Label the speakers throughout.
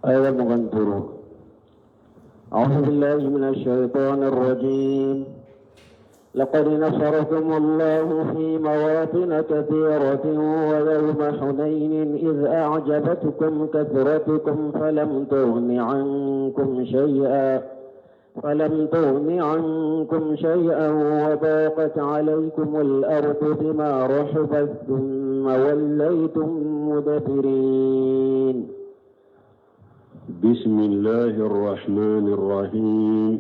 Speaker 1: Aya 25. أعوذ بالله من الشيطان الرجيم لقد نصركم الله في مواطن كثيرة ويوم حنين إذ أعجبتكم كثرتكم فلم تغن عنكم شيئا فلم تغن عنكم شيئا وضاقت عليكم الأرض بما رحبت ثم وليتم مدبرين.
Speaker 2: بسم الله الرحمن الرحيم،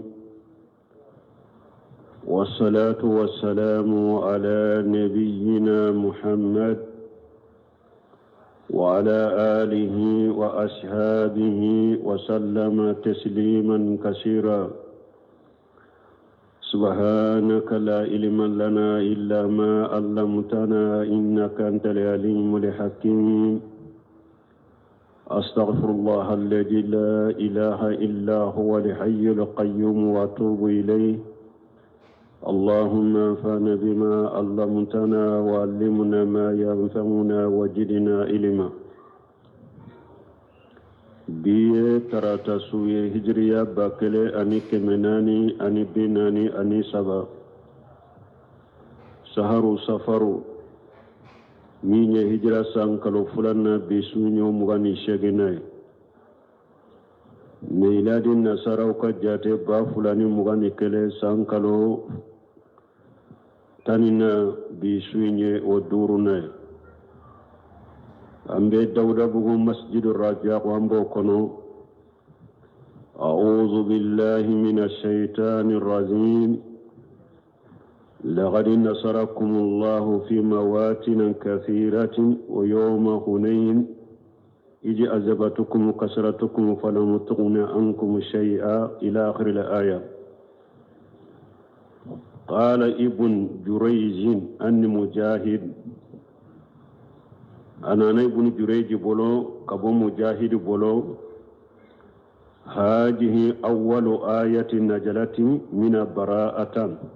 Speaker 2: والصلاة والسلام على نبينا محمد وعلى آله وأصحابه وسلم تسليما كثيرا. سبحانك لا علم لنا إلا ما علمتنا إنك أنت العليم الحكيم. أستغفر الله الذي لا إله إلا هو الحي القيوم وأتوب إليه. اللهم انفعنا بما علمتنا وعلمنا ما ينفعنا وزدنا علما. Bi ye tarata su ye, hijiriya 1443, saharu safaru min ye hijira san kalo filanan, bi su ɲɔ 28nan ye. Miladi nasaraw ka jate 2021 san kalo 10 na, bi su ye o duurunan ye. An bɛ Dawudabugu Masjidu Rajak, an b'o kɔnɔ. أعوذ بالله من الشيطان الرجيم. لقد نصركم الله في مواطن كثيرة ويوم حنين إذ أعجبتكم كثرتكم فلم تغن عنكم شيئا إلى آخر الآية. قال ابن جريج عن مجاهد، أنا ابن جريج بولو ka bɔ مجاهد بولو: هذه أول آية نزلت من براءة.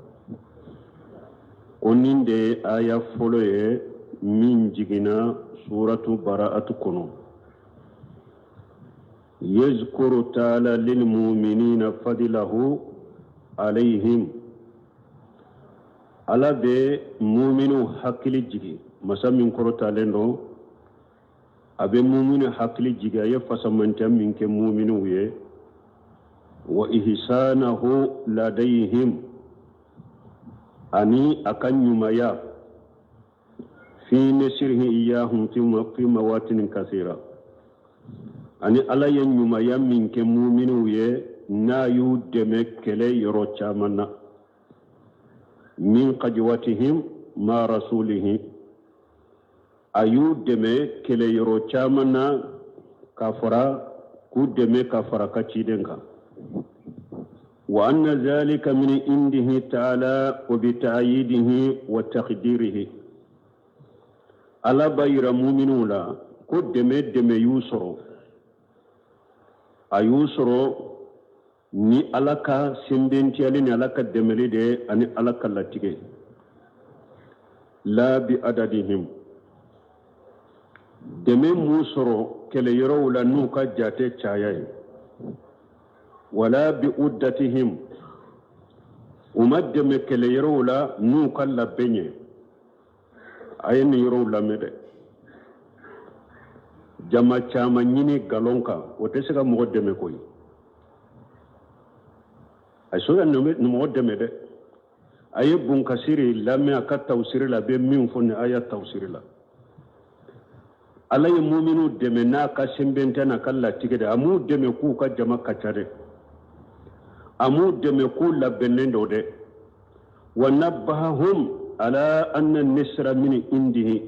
Speaker 2: Ko nin de ye aya fɔlɔ ye min jiginna suratu Bara'atu kɔnɔ. يذكر تعالى للمؤمنين فضله عليهم. Ala bɛ muminu hakili jigi, masa min kɔrɔtalen don, a bɛ muminu hakili jigi a ye fasamantiya min kɛ muminuw ye. وإحسانه لديهم, ani a ka ɲumaya. في نصره إياهم في مواطن كثيرة, ani Ala ye ɲumaya min kɛ muminuw ye n'a y'u dɛmɛ kɛlɛ yɔrɔ caman na. من غزواتهم مع رسوله, a y'u dɛmɛ kɛlɛ yɔrɔ caman na ka fara k'u dɛmɛ ka fara ka ciden kan. وأن ذلك من عنده تعالى وبتأييده وتقديره. Ala b'a yira muminuw la ko dɛmɛ dɛmɛ y'u sɔrɔ, a y'u sɔrɔ ni Ala ka sɛnbɛntiyali ni Ala ka dɛmɛli de ye ani Ala ka latigɛ. لا بعددهم, dɛmɛ m'u sɔrɔ kɛlɛyɔrɔw la n'u ka jate caya ye. ولا بعدتهم, u ma dɛmɛ kɛlɛyɔrɔw la n'u ka labɛn ye. A ye nin yɔrɔw lamɛn dɛ. Jama caman ɲini galon kan, o tɛ se ka mɔgɔ dɛmɛ koyi. A se ka mɔgɔ dɛmɛ dɛ. A ye Bunkasiri lamɛn a ka tawusiri la, a bɛ min fɔ nin aya tawusiri la. Ala ye muminu dɛmɛ n'a ka sɛnbɛntɛ n'a ka latigɛ de. A m'u dɛmɛ k'u ka jama ka ca dɛ, a m'u dɛmɛ k'u labɛnnen don dɛ. ونبههم على أن النصر من عنده.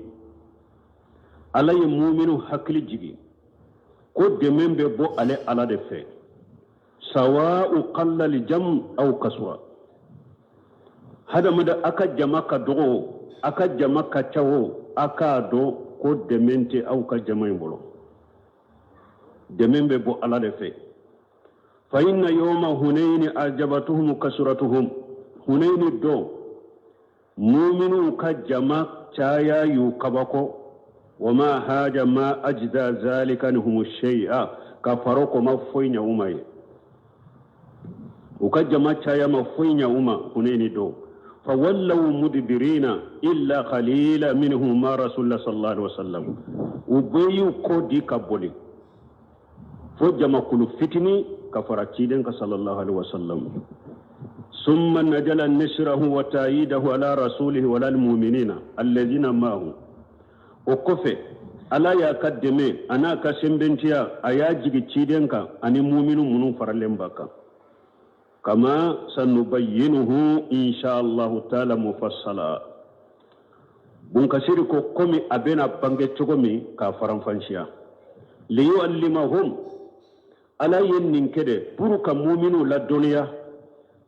Speaker 2: Ala ye muminu hakili jigi ko dɛmɛ bɛ bɔ ale Ala de fɛ. سواء قل الجمع أو كثر, hadamaden a ka jama ka dɔgɔ o, a ka jama ka ca o, a k'a dɔn ko dɛmɛ tɛ aw ka jama in bolo, dɛmɛ bɛ bɔ Ala de fɛ. فإن يوم حنين أعجبتهم كثرتهم. Hunayni don, muminuw ka jama caya y'u kabako. وما هاج ما أجدى ذلك عنهم شيئا. Ka fara o kan ma foyi ɲɛ u ma ye, u ka jama caya ma foyi ɲɛ u ma Hunayni don. Fawallaw mudbirina illa qalila minhum ma rasulullah sallallahu alaihi wasallam. U bɛɛ y'u kɔ di ka boli fo jamakulu fitini ka fara ciden kan sallallahu alaihi wasallam. Summa najala nisrahu wa tayidahu ala rasulihi wa alal mu'minina alladhina ma'ahu. O kɔfɛ, Ala y'a ka dɛmɛ a n'a ka sɛnbɛntiya, a y'a jigi ciden kan ani muminu minnu faralen b'a kan, kama sanubayyinuhu insha allahu taala mufassala. Bunkasiri ko komi a bɛna bange cogo min k'a faranfansiya. Liyuallimahum, Ala ye nin kɛ de pour ka muminu ladɔnniya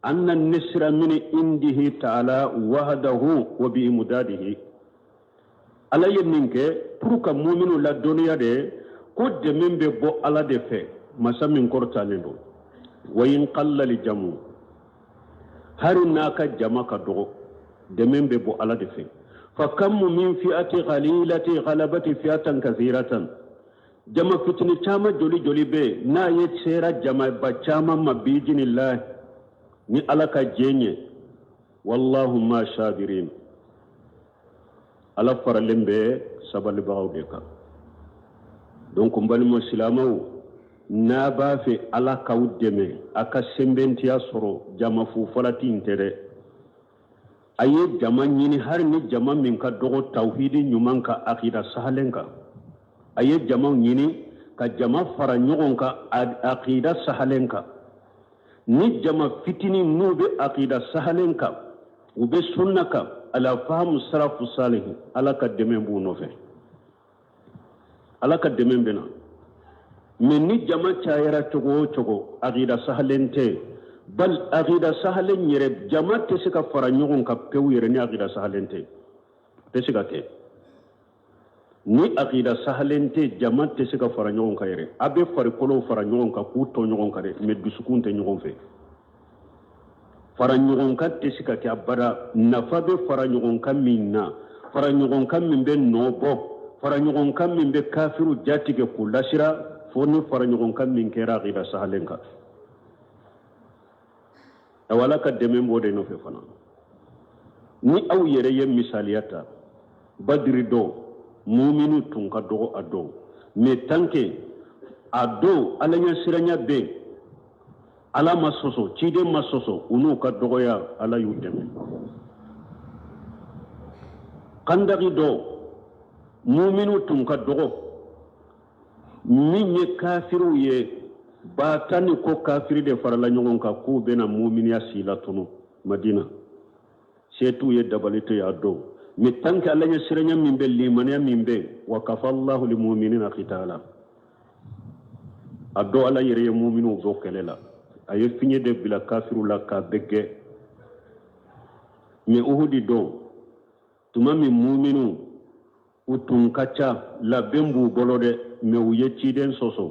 Speaker 2: anna nisra min indihi taala wahdahu wa bi imdadihi. Ala ye nin kɛ pour ka muminu ladɔnniya de ko dɛmɛ bɛ bɔ Ala de fɛ, masa min kɔrɔtalen don. Wa in qalla li jamu, hari n'a ka jama ka dɔgɔ, dɛmɛ bɛ bɔ Ala de fɛ. Fa kam min fi'ati qalilati ghalabati fi'atan kathiratan, jama fitini caman joli joli bɛ yen n'a ye sera jamaba caman ma, biijinillah, ni Ala ka jɛn ye. Wallahu ma sabirin, Ala faralen bɛ sabalibagaw de kan. Donc n balima silamɛw, n'a b'a fɛ Ala k'aw dɛmɛ, a ka sɛnbɛntiya sɔrɔ, jama fufalati in tɛ dɛ. A ye jama ɲini, hali ni jama min ka dɔgɔ tawhidi ɲuman kan, akida sahalen kan. A ye jama ɲini ka jama fara ɲɔgɔn kan akida sahalen kan. Ni jama fitinin n'u bɛ akida sahalen kan, u bɛ sunna kan, ala fahamu salafu salihi, Ala ka dɛmɛ b'u nɔfɛ, Ala ka dɛmɛ bɛ na. Mais ni jama cayara cogo o cogo, akida sahalen tɛ, bal akida sahalen yɛrɛ, jama tɛ se ka fara ɲɔgɔn kan pewu yɛrɛ ni akida sahalen tɛ, tɛ se ka kɛ. Ni akida sahalen tɛ, jama tɛ se ka fara ɲɔgɔn kan yɛrɛ. A bɛ farikolow fara ɲɔgɔn kan k'u tɔ ɲɔgɔn kan dɛ, mais dusukun tɛ ɲɔgɔn fɛ. Fara ɲɔgɔn kan tɛ se ka kɛ abada. Nafa bɛ fara ɲɔgɔn kan min na, fara ɲɔgɔn kan min bɛ nɔ bɔ, fara ɲɔgɔn kan min bɛ kafiru jatigɛ k'u lasira, fo ni fara ɲɔgɔn kan min kɛra akida sahalen kan. Awa, Ala ka dɛmɛ b'o de nɔfɛ fana. Ni aw yɛrɛ ye misaliya ta, Badiri don, muminu tun ka dɔgɔ a don, mais tant que a don Ala ɲɛsiranya bɛ yen, Ala ma sɔsɔ, ciden ma sɔsɔ, u n'u ka dɔgɔya, Ala y'u dɛmɛ. Kandaki don, muminu tun ka dɔgɔ. Min ye kafiriw ye, 10 000 ni kɔ kafiri de farala ɲɔgɔn kan k'u bɛna muminiya si latunu Madina. Se t'u ye, dabali to y'a don, mais tant que Ala ɲɛsiranya min bɛ, limaniya min bɛ, wa kafallahu limuminina qitala. A dɔn Ala yɛrɛ ye muminiw bɔ kɛlɛ la, a ye fiɲɛ de bila kafiriw la k'a bɛɛ gɛn. Mais Uhudi don, tuma min muminiw u tun ka ca, labɛn b'u bolo dɛ, mais u ye ciden sɔsɔ,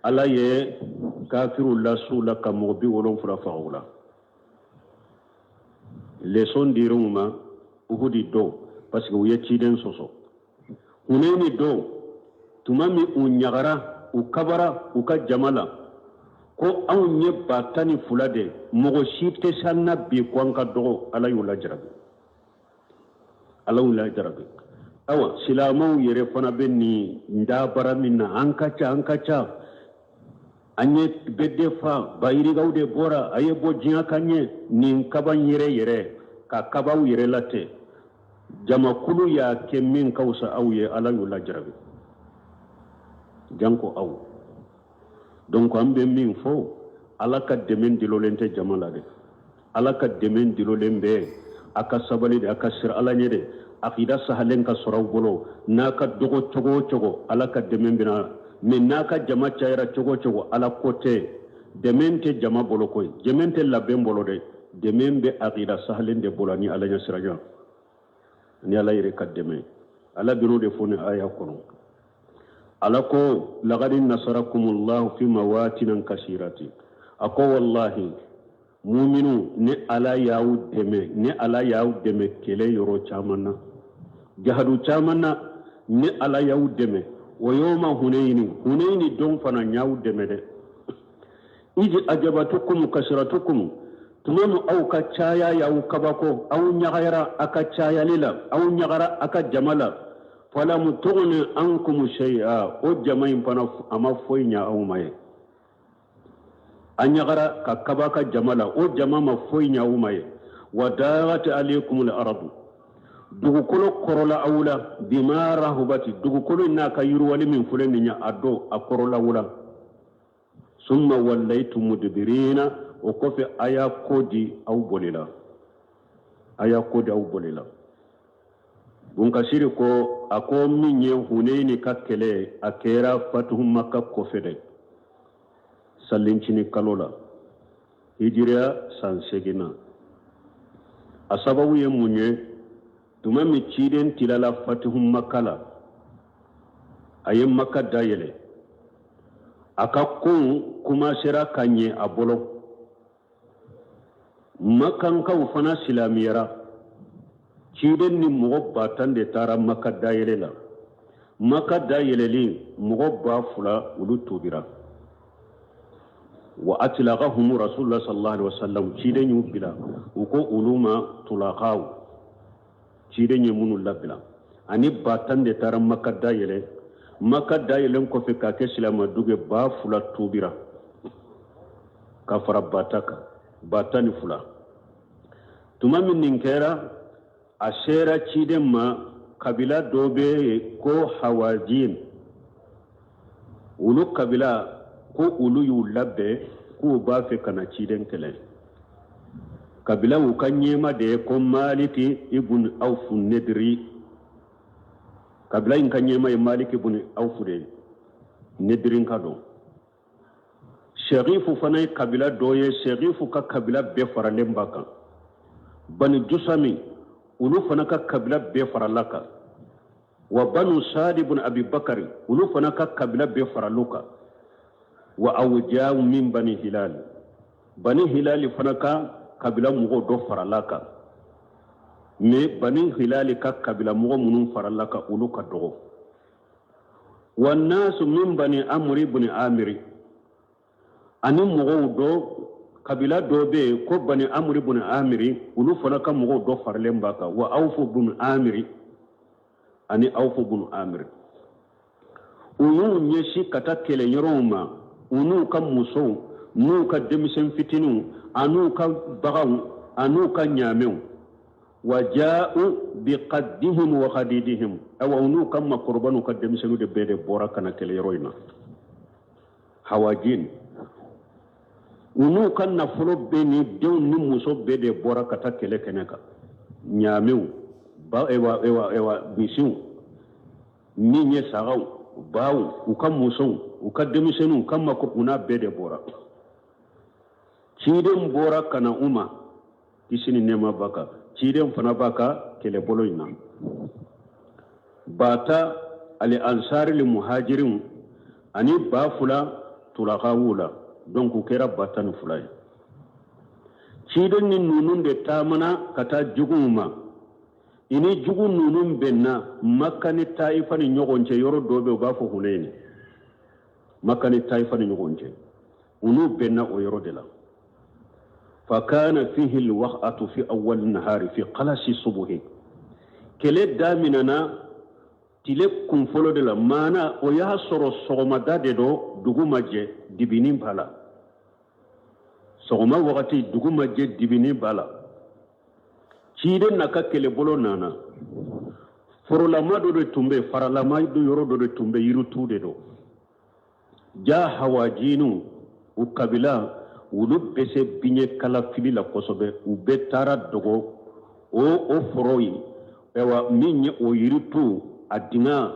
Speaker 2: Ala ye kafiriw las'u la ka mɔgɔ 70 faga u la. Leçon dir'u ma Uhudi don parce que u ye ciden sɔsɔ. Hunɛni don, tuma min u ɲagara, u kabara u ka jama la ko anw ye 12,000 de, mɔgɔ si tɛ s'an na bi, ko an ka dɔgɔ, Ala y'u lajarabi, Ala y'u lajarabi. Awa, silamɛw yɛrɛ fana bɛ nin dabara min na, an ka ca, an ka ca, an ye bɛɛ de fa, bayirikaw de bɔra, a ye bɔ diɲɛ ka ɲɛ. Nin kaba yɛrɛ yɛrɛ ka kabaw yɛrɛ la tɛ, jamakulu y'a kɛ min ka fisa aw ye, Ala y'u lajarabi janko aw. Donc an bɛ min fɔ, Ala ka dɛmɛ dilolen tɛ jama la dɛ, Ala ka dɛmɛ dilolen bɛ a ka sabali de, a ka sira Ala ɲɛ de, akida sahalen ka sɔrɔ aw bolo. N'a ka dɔgɔ cogo o cogo, Ala ka dɛmɛ bɛna. Mais n'a ka jama cayara cogo o cogo, Ala ko tɛ. Dɛmɛ tɛ jama bolo koyi, dɛmɛ tɛ labɛn bolo dɛ, dɛmɛ bɛ akida sahalen de bolo ani Ala ɲɛsiranya ni Ala yɛrɛ ka dɛmɛ. Ala bɛn'o de fɔ ni aya kɔnɔ. Ala ko laqad nasarakumullahu fi mawatinan kasirati. A ko wallahi, muminu, ni Ala y'aw dɛmɛ, ni Ala y'aw dɛmɛ kɛlɛ yɔrɔ caman na, jahadu caman na, ni Ala y'aw dɛmɛ. Wa yawma hunayini, hunayini don fana n y'aw dɛmɛ dɛ. Iz ajabatukum kasratukum, tuma min aw ka caya y'aw kabako, aw ɲagayara a ka cayali la, aw ɲagara a ka jama la. Falamu tugni ankum shay'a, o jama in fana a ma foyi ɲa aw ma ye. A ɲagara ka kaba ka jama la, o jama ma foyi ɲa aw ma ye. Wa daqat alaykum al-ardu, dugukolo kɔrɔla aw la, bima rahubati, dugukolo n'a ka yiriwali min filɛ nin ye a don, a kɔrɔla aw la. Summa wallaytum mudbirina, o kɔfɛ a y'a ko di aw bolila, a y'a ko di aw bolila. Bunkasiri ko a ko min ye Huneyini ka kɛlɛ, a kɛra fatuhu Maka kɔfɛ dɛ, salincinin kalo la, hijiriya san seginna. A sababu ye mun ye? Tuma min ciden tilala fatuhu Maka la, a ye Maka dayɛlɛ, a ka kow kumasera ka ɲɛ a bolo. Makankaw fana silamɛyara. Ciden ni mɔgɔ 10,000 de taara Maka dayɛlɛ la. Maka dayɛlɛlen, mɔgɔ 2000 olu tubira. Wa atlaqahum rasulullah sallallahu alaihi wasallam, ciden y'u bila, u ko olu ma tulaqaw, ciden ye minnu labila. Ani 10,000 de taara Maka dayɛlɛ. Maka dayɛlɛn kɔfɛ k'a kɛ silamɛdugu ye, 2000 tubira ka fara 10,000 kan, 12,000. Tuma min nin kɛra, a sera ciden ma kabila dɔ bɛ yen ko Hawajin, olu kabila ko olu y'u labɛn k'u b'a fɛ ka na ciden kɛlɛ. Kabila u ka ɲɛma de ye ko Maliki ibn Awfu Nediri. Kabila in ka ɲɛma ye Maliki ibn Awfu de ye, Nedirin ka don. Sɛgifu fana ye kabila dɔ ye, Sɛgifu ka kabila bɛɛ faralen b'a kan. Bani Jusami, olu fana ka kabila bɛɛ farala kan. Wa Banu Sadi ibn Abi Bakari, olu fana ka kabila bɛɛ faral'u kan. Wa awjaw min Bani Hilal, Bani Hilali fana ka kabila mɔgɔw dɔ farala kan. Mais Bani Hilali ka kabila mɔgɔ minnu farala kan, olu ka dɔgɔ. Wa nasu min Bani Amri ibn Amiri, ani mɔgɔw dɔ kabila dɔ bɛ yen ko Bani Amri ibn Amiri, olu fana ka mɔgɔw dɔ faralen b'a kan. Wa Awfu ibn Amiri, ani Awfu ibn Amiri, u y'u ɲɛsin ka taa kɛlɛyɔrɔw ma, u n'u ka musow n'u ka denmisɛn fitininw an'u ka baganw an'u ka ɲaamɛw. Wa ja'u bi qaddihim wa khadidihim, awa u n'u ka makɔrɔba n'u ka denmisɛnninw de bɛɛ de bɔra ka na kɛlɛyɔrɔ in na. Hawajin, u n'u ka nafolo bɛɛ ni denw ni muso bɛɛ de bɔra ka taa kɛlɛ kɛnɛ kan. Ɲaamɛw, ba, ewa, ewa, ewa, misiw, min ye sagaw, baw, u ka musow, u ka denmisɛnninw, u ka mako, u n'a bɛɛ de bɔra. Ciden bɔra ka na u ma, kisi ni nɛɛma b'a kan. Ciden fana b'a ka kɛlɛbolo in na. 10,000 ali ansari li muhajirinw ani 2000 tulakaw la, donc u kɛra 12,000 ye. Ciden ni ninnu de taamana ka taa juguw ma. I ni jugu ninnu bɛnna Maka ni Tayifa ni ɲɔgɔn cɛ yɔrɔ dɔ bɛ yen, u b'a fɔ Huneyini. Maka ni Tayifa ni ɲɔgɔn cɛ, u n'u bɛnna o yɔrɔ de la. Fakana fihi alwaqatu fi awwal nahari fi qalasi subuhi, kɛlɛ daminɛna tile kun fɔlɔ de la, maana o y'a sɔrɔ sɔgɔmada de don, dugu ma jɛ, dibini b'a la. Sɔgɔma wagati, dugu ma jɛ, dibini b'a la. Ciden n'a ka kɛlɛbolo nana, forolama dɔ de tun bɛ, faralama dɔ yɔrɔ dɔ de tun bɛ, yiritu de don. Ja hawajinu, u kabila, olu bɛ se biɲɛ kala fili la kosɛbɛ. U bɛɛ taara dogo o foro in, ayiwa min ye o yiritu a dingɛ,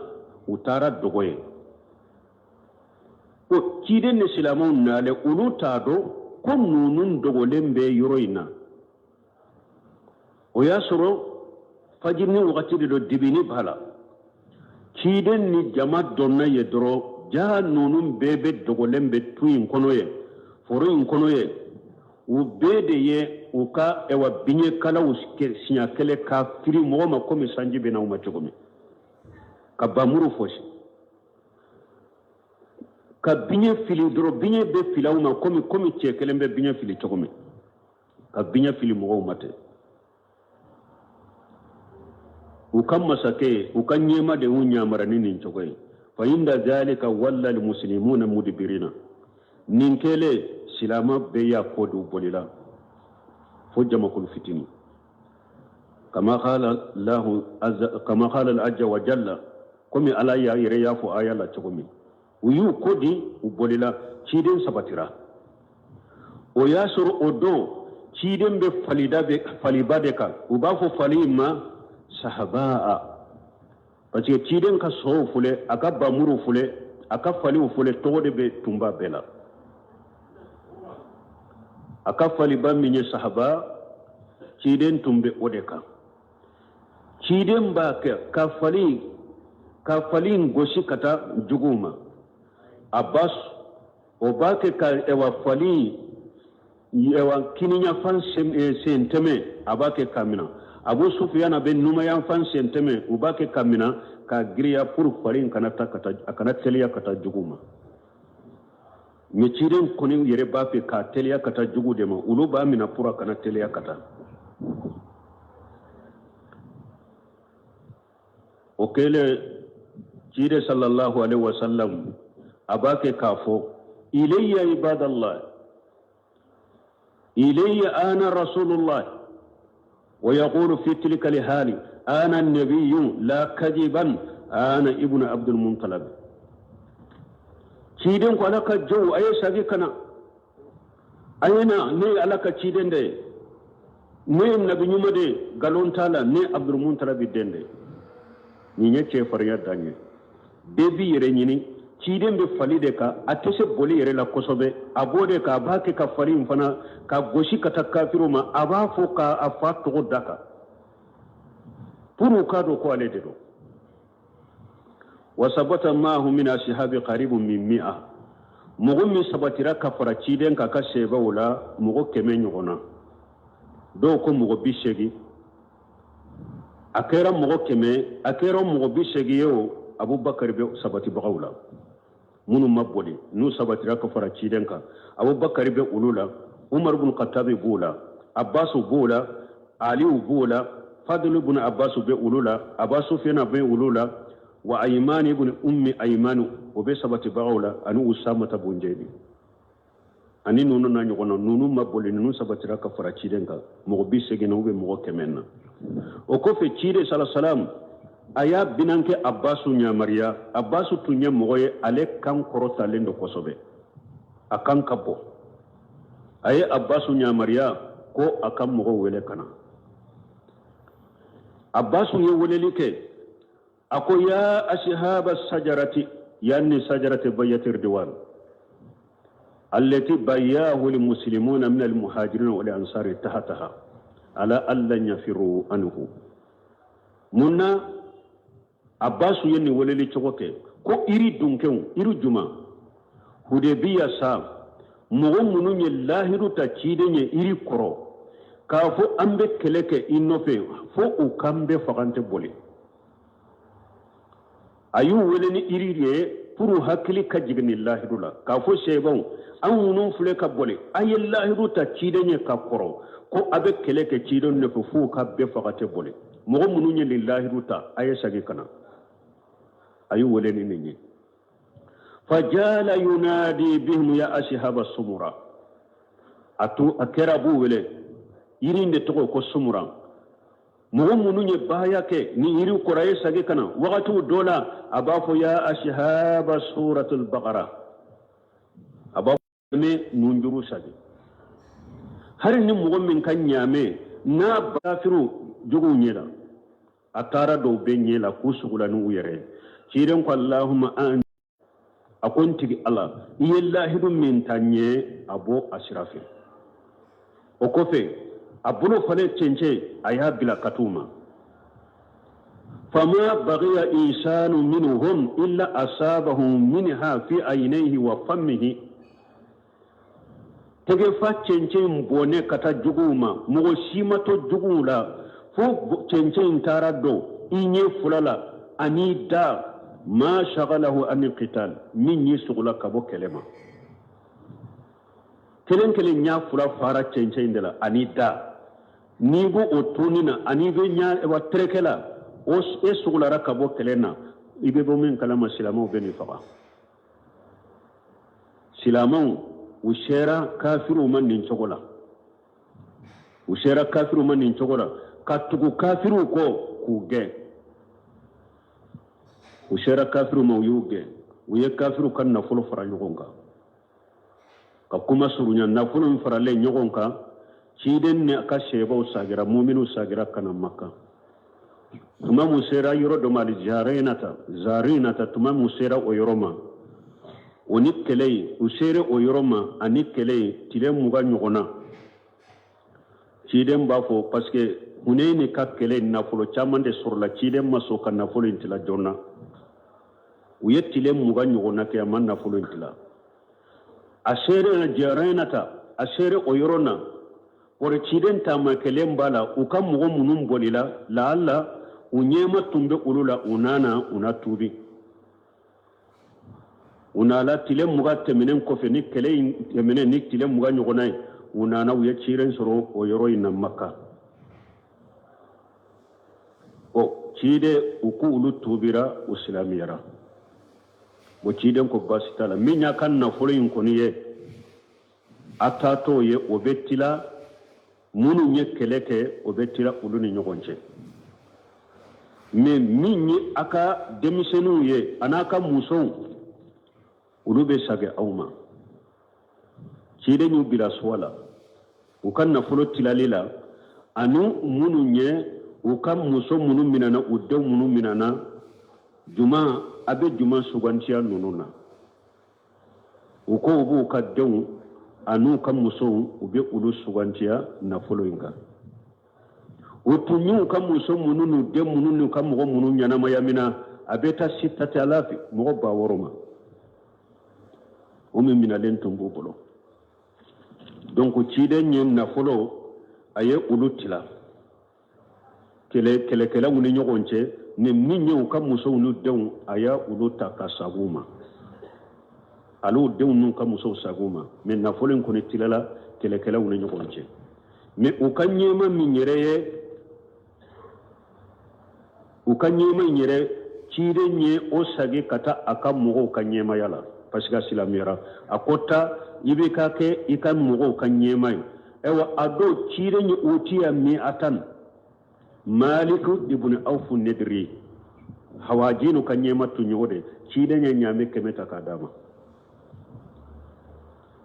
Speaker 2: u taara dogo yen. Ko ciden ni silamɛw nalen, olu t'a dɔn ko ninnu dogolen bɛ yɔrɔ in na. O y'a sɔrɔ fajiri wagati de don, dibini b'a la. Ciden ni jama donna yen dɔrɔn, ja ninnu bɛɛ bɛ dogolen bɛ tu in kɔnɔ yen, foro in kɔnɔ yen. U bɛɛ de ye u ka ɛwa biɲɛkalaw siɲɛ kelen ka firi mɔgɔ ma komi sanji bɛ na u ma cogo min, ka bamuru fosi. Ka biɲɛ fili dɔrɔn, biɲɛ bɛ fili aw ma komi cɛ kelen bɛ biɲɛ fili cogo min, ka biɲɛ fili mɔgɔw ma ten. U ka masakɛ, u ka ɲɛmaa de y'u yamara ni nin cogo ye. Fa inda zalika walla almuslimuna mudbirina. Nin kɛlen, silama bɛɛ y'a kɔ don, bolila fo jamakulu fitini. Kama qala Allahu azza, kama qala al-azza wa jalla, komi Ala y'a yɛrɛ y'a fɔ aya la cogo min, u y'u kɔ di, u bolila. Ciden sabatira. O y'a sɔrɔ o don ciden bɛ falida bɛ faliba de kan. U b'a fɔ fali in ma sahabaa, parce que ciden ka sow filɛ, a ka bamuruw filɛ, a ka faliw filɛ, tɔgɔ de bɛ tunba bɛɛ la. A ka faliba min ye sahaba, ciden tun bɛ o de kan. Ciden b'a kɛ ka fali in gosi ka taa juguw ma. Abbas o b'a kɛ ka ɛwa fali ɛwa kiniyanfan sen tɛmɛ, a b'a kɛ ka mina. Abu Sufiyana bɛ numayanfan sen tɛmɛ, u b'a kɛ ka mina ka giriya pour fali in kana taa ka taa, a kana teliya ka taa juguw ma. Mais ciden kɔni yɛrɛ b'a fɛ k'a teliya ka taa jugu de ma, olu b'a mina pour a kana teliya ka taa. O kɛlen, ciden sallallahu alaihi wasallam a b'a kɛ k'a fɔ: ilayya ibadallah, ilayya, ana rasulullah. Wa yaqulu fi tilka alhali: ana nabiyyu la kadiban, ana ibnu abdul muttalib. Ciden ko: Ala ka jɔnw, a ye sagi ka na, a ye na, ne ye Ala ka ciden de ye, ne ye nabi ɲuman de ye, nkalon t'a la, ne Abdul Muttalib den de ye. Nin ye cɛfarinya dan ye. Bɛɛ b'i yɛrɛ ɲini. Ciden bɛ fali de kan, a tɛ se boli yɛrɛ la kosɛbɛ, a b'o de kan, a b'a kɛ ka fali in fana ka gosi ka taa kafiriw ma. A b'a fɔ k'a fa tɔgɔ da kan pour u k'a dɔn ko ale de don. Wa sabata maahu min ashabi qaribun min mi'a. Mɔgɔ min sabatira ka fara ciden kan ka sebaw la, mɔgɔ 100 ɲɔgɔn na. Dɔw ko mɔgɔ 80, a kɛra mɔgɔ 100, a kɛra mɔgɔ 80 ye o. Abubakar bɛ sabatibagaw la minnu ma boli, n'u sabatira ka fara ciden kan. Abubakar bɛ olu la, Umar bin Khattabi b'o la, Abbasu b'o la, Aliyu b'o la, Fadlu bin Abbasu bɛ olu la, Aba Sufiyana bɛ olu la, wa Ayimani ibn Ummi Ayimani, o bɛ sabatibagaw la, ani Usamata bun Jayidi ani ninnu na ɲɔgɔn na. Ninnu ma boli, ninnu sabatira ka fara ciden kan, mɔgɔ 80 na, u bɛ mɔgɔ 100 na. O kɔfɛ, ciden sala salam a y'a binankɛ Abbasu yamaruya. Abbasu tun ye mɔgɔ ye, ale kan kɔrɔtalen don kosɛbɛ, a kan ka bɔ. A ye Abbasu yamaruya ko a ka mɔgɔw wele ka na. Abbasu ye weleli kɛ, a ko: ya ashaba sajarati, yani sajarati bayati ridwan allati bayyahu almuslimuna min almuhajirin wal ansari tahtaha ala allan yafiru anhu. Mun na Abbasu ye nin weleli cogo kɛ? Ko iri dunkew, iri juma Hudebiya sa, mɔgɔ minnu ye lahidu ta ciden ye iri kɔrɔ k'a fɔ an bɛ kɛlɛ kɛ i nɔfɛ fo u k'an bɛɛ faga, an tɛ boli, a y'u wele ni iri ye pour hakili ka jigin nin lahidu la, k'a fɔ sɛbɛnw, an minnu filɛ ka boli, an ye lahidu ta ciden ye ka kɔrɔ ko a bɛ kɛlɛ kɛ ciden nɔfɛ f'u ka bɛɛ faga, tɛ boli. Mɔgɔ minnu ye nin lahidu ta, a ye segin ka na. A y'u wele ni nin ye. Fajala yunadi bihim ya ashaba sumura. A to a kɛra b'u wele, yiri in de tɔgɔ ko sumura. Mɔgɔ minnu ye baaya kɛ ni yiri kɔrɔ, ye sagi ka na. Wagatiw dɔ la, a b'a fɔ: ya ashaba suratul bakara. A b'a fɔ ne nunjuru sagi, hali ni mɔgɔ min ka ɲaamɛ n'a kafiru juguw ɲɛ la, a taara dɔw bɛ ɲɛ la k'u sugula ni u yɛrɛ ye. Ciden ko: allahumma an, a ko n tigi Ala, i ye lahidu min ta ɲɛ, a bɔ a sira fɛ. O kɔfɛ, a bolo falen cɛncɛn, a y'a bila ka t'u ma. Fama bagiya insanu minhum illa asabahu minha fi aynayhi wa fammihi. Tɛgɛfa cɛncɛn bɔnɛ ka taa juguw ma, mɔgɔ si ma to juguw la fo cɛncɛn in taara don i ɲɛ fila la ani da. Ma shagalahu anil qital, min y'i sugula ka bɔ kɛlɛ ma. Kelen kelen ɲa fila fara cɛncɛn de la ani da. N'i b'o o toni na ani bɛ ɲa wa tereke la, o e sugulara ka bɔ kɛlɛ na, i bɛ bɔ min kalama, silamɛw bɛ nin faga. Silamɛw u sera kafiriw ma nin cogo la, u sera kafiriw ma nin cogo la ka tugu kafiriw kɔ k'u gɛn. U sera kafiriw ma, u y'u gɛn, u ye kafiriw ka nafolo fara ɲɔgɔn kan. Ka kuma surunya, nafolo min faralen ɲɔgɔn kan, ciden ni a ka sebaw sagira, muminiw sagira ka na Maka. Tuma mun sera yɔrɔ dɔ ma, zarinata, zarinata, tuma mun sera o yɔrɔ ma, o ni kɛlɛ ye, u sera o yɔrɔ ma ani kɛlɛ ye tile 20 ɲɔgɔn na. Ciden b'a fɔ parce que Huneyini ka kɛlɛ nafolo caman de sɔrɔla, ciden ma sɔn ka nafolo in tila joona. U ye tile 20 ɲɔgɔn na kɛ, a ma nafolo in tila. A sere na jarinata, a sere o yɔrɔ na, o ciden taama kelen b'a la, u ka mɔgɔ minnu bolila, laala u ɲɛma tun bɛ olu la, u nana, u na tuubi. U nana tile 20 tɛmɛnen kɔfɛ, ni kɛlɛ in tɛmɛnen ni tile 20 ɲɔgɔnna ye, u nana, u ye ciden sɔrɔ o yɔrɔ in na Maka. Ɔ ciden, u ko olu tuubira, u silamɛyara. O ciden ko baasi t'a la, min y'a ka nafolo in kɔni ye, a taatɔ ye, o bɛ tila minnu ye kɛlɛ kɛ, o bɛ tila olu ni ɲɔgɔn cɛ. Mais min ye a ka denmisɛnninw ye a n'a ka musow, olu bɛ sagin aw ma. Ciden y'u bila suwa la u ka nafolo tilali la, ani minnu ye u ka muso minnu minɛna, u denw minnu minɛna, juma a bɛ juma sugantiya ninnu na. U ko u b'u ka denw an'u ka musow, u bɛ olu sugantiya nafolo in kan. U tun y'u ka muso minnu n'u den minnu n'u ka mɔgɔ minnu ɲɛnamaya min na, a bɛ taa sitati alafi, mɔgɔ 6000 ma, o min minɛlen tun b'u bolo. Donc ciden ye nafolo, a ye olu tila kɛlɛkɛlaw ni ɲɔgɔn cɛ, ni min ye u ka musow n'u denw, a y'a olu ta ka sagin u ma, al'u denw n'u ka musow sagin u ma. Mais nafolo in kɔni tilala kɛlɛkɛlaw ni ɲɔgɔn cɛ. Mais u ka ɲɛma min yɛrɛ ye, u ka ɲɛma in yɛrɛ, ciden ye o sagi ka taa a ka mɔgɔw ka ɲɛmaya la, parce que a silamɛyara. A ko taa, i bɛ ka kɛ i ka mɔgɔw ka ɲɛma ye. Ayiwa, a don ciden ye utiya mi atan Malik ibn Awf Nediri, Hawajinu ka ɲɛma tun ye o de. Ciden ye ɲaamɛ 100 ta k'a d'a ma.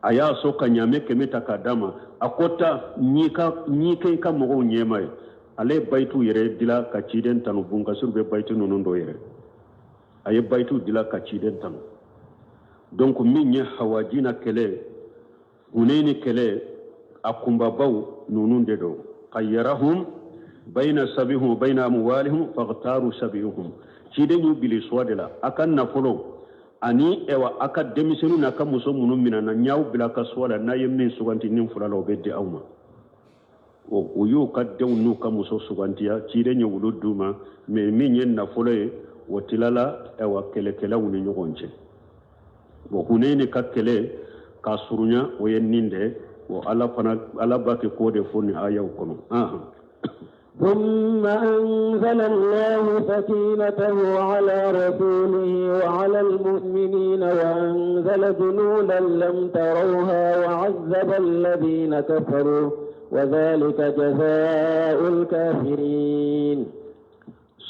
Speaker 2: A y'a sɔn ka ɲaamɛ 100 ta k'a d'a ma. A ko taa, n'i kɛ i ka mɔgɔw ɲɛma ye. Ale ye bayitu yɛrɛ dila ka ciden tanu. Bunkasiru bɛ bayitu ninnu dɔ yɛrɛ, a ye bayitu dila ka ciden tanu. Donc min ye Hawajina kɛlɛ, Huneyini kɛlɛ, a kunbabaw ninnu de don. Khayyarahum bayna sabihum bayna amwalihum faghtaru sabihum. Ciden y'u bili suwa de la, a ka nafolo ani ɛwa a ka denmisɛnninw n'a ka muso minnu minɛna, n y'aw bila ka suwa la, n'a ye min suganti nin fila la, o bɛ di aw ma. O u y'u ka denw n'u ka muso sugantiya, ciden ye olu d'u ma. Mais min ye nafolo ye, o tilala ɛwa kɛlɛkɛlaw ni ɲɔgɔn cɛ. Bon, Huneyini ka kɛlɛ k'a surunya, o ye nin de. O Ala fana, Ala b'a kɛ k'o de fɔ nin ayaw kɔnɔ.
Speaker 1: ثم أنزل الله سكينته على رسوله وعلى المؤمنين وأنزل جنودا لم تروها وعذب الذين كفروا وذلك جزاء الكافرين.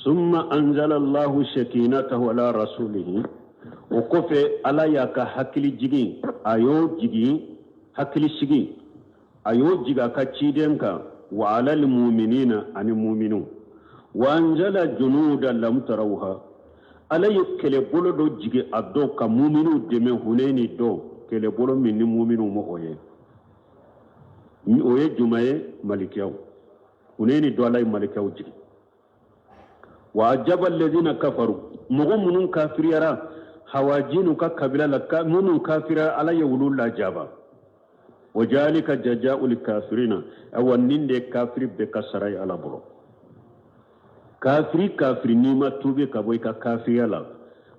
Speaker 2: ثم أنزل الله سكينته على رسوله. O kɔfɛ, Ala y'a ka hakili jigin, a y'o jigin, hakili sigi, a y'o jigin a ka ciden kan, wa alal muminina, ani muminu. Wa anzala junuda lam tarawha, Ala ye kɛlɛbolo dɔ jigin a dɔ ka muminu dɛmɛ Huneyini dɔ, kɛlɛbolo min ni muminu ma o ye. O ye juma ye? Malikiyaw. Huneyini dɔ, Ala ye malikiyaw jigin. Wa ajaba alladhina kafaru, mɔgɔ minnu kafiriyara Hawajinu ka kabila la, minnu kafiriyara, Ala ye olu lajaba. Wa jalika jazaa'ul kafirina, awa nin de kafiri bɛɛ ka sara ye Ala bolo. Kafiri kafiri, n'i ma tuubi ka bɔ i ka kafiriya la,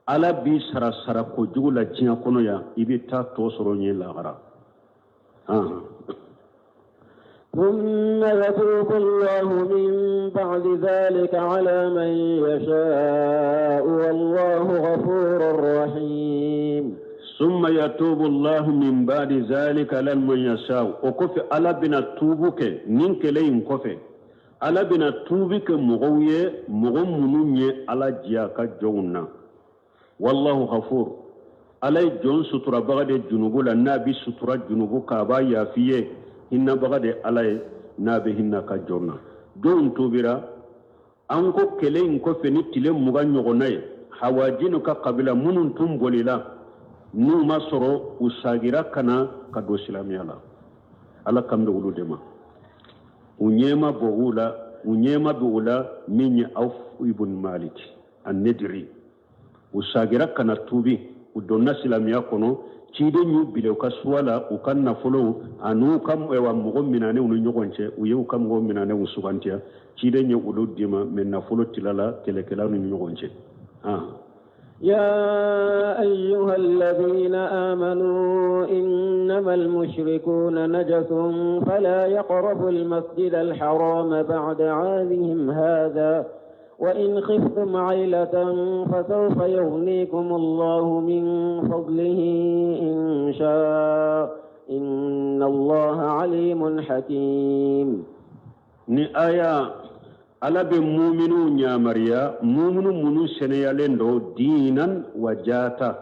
Speaker 2: Ala b'i sara sara kojugu la diɲɛ kɔnɔ yan, i bɛ taa tɔ sɔrɔ ɲɛ lahara.
Speaker 1: ثم يتوب الله من بعد ذلك على من يشاء والله غفور رحيم.
Speaker 2: ثم يتوب الله من بعد ذلك على من يشاء. O kɔfɛ, Ala bɛna tuubu kɛ nin kɛlɛ in kɔfɛ. Ala bɛna tuubi kɛ mɔgɔw ye, mɔgɔ minnu ye Ala diya ka jɔnw na. Wallahu ghafur, Ala ye jɔn suturabaga de junubu la, n'a bɛ sutura junubu k'a b'a yafi ye. Hinɛbaga de Ala ye, n'a bɛ hinɛ ka jɔn na. Jɔnw tuubira. An ko kɛlɛ in kɔfɛ ni tile 20 ɲɔgɔnna ye, Hawajinu ka kabila minnu tun bolila, n'u ma sɔrɔ, u sagira ka na ka don silamɛya la. Ala kan bɛ olu de ma. U ɲɛma bɔ u la, u ɲɛma bɛ u la min ye Awf ibn Malik an-Nadiri. U sagira ka na tuubi, u donna silamɛya kɔnɔ. Ciden y'u bila u ka suwa la, u ka nafolo an'u ka mɔgɔ minanenw ni ɲɔgɔn cɛ. U ye u ka mɔgɔ minanenw sugantiya, ciden ye olu d'i ma, mɛ nafolo tilala kɛlɛkɛlaw ni ɲɔgɔn cɛ.
Speaker 1: يا أيها الذين آمنوا إنما المشركون نجس فلا يقربوا المسجد الحرام بعد عامهم هذا وإن خفتم عيلة فسوف يغنيكم الله من فضله إن شاء إن الله عليم حكيم.
Speaker 2: Ni aya, Ala bɛ muminu ɲamariya, muminu minnu sɛnɛyalen don diinan wa jata,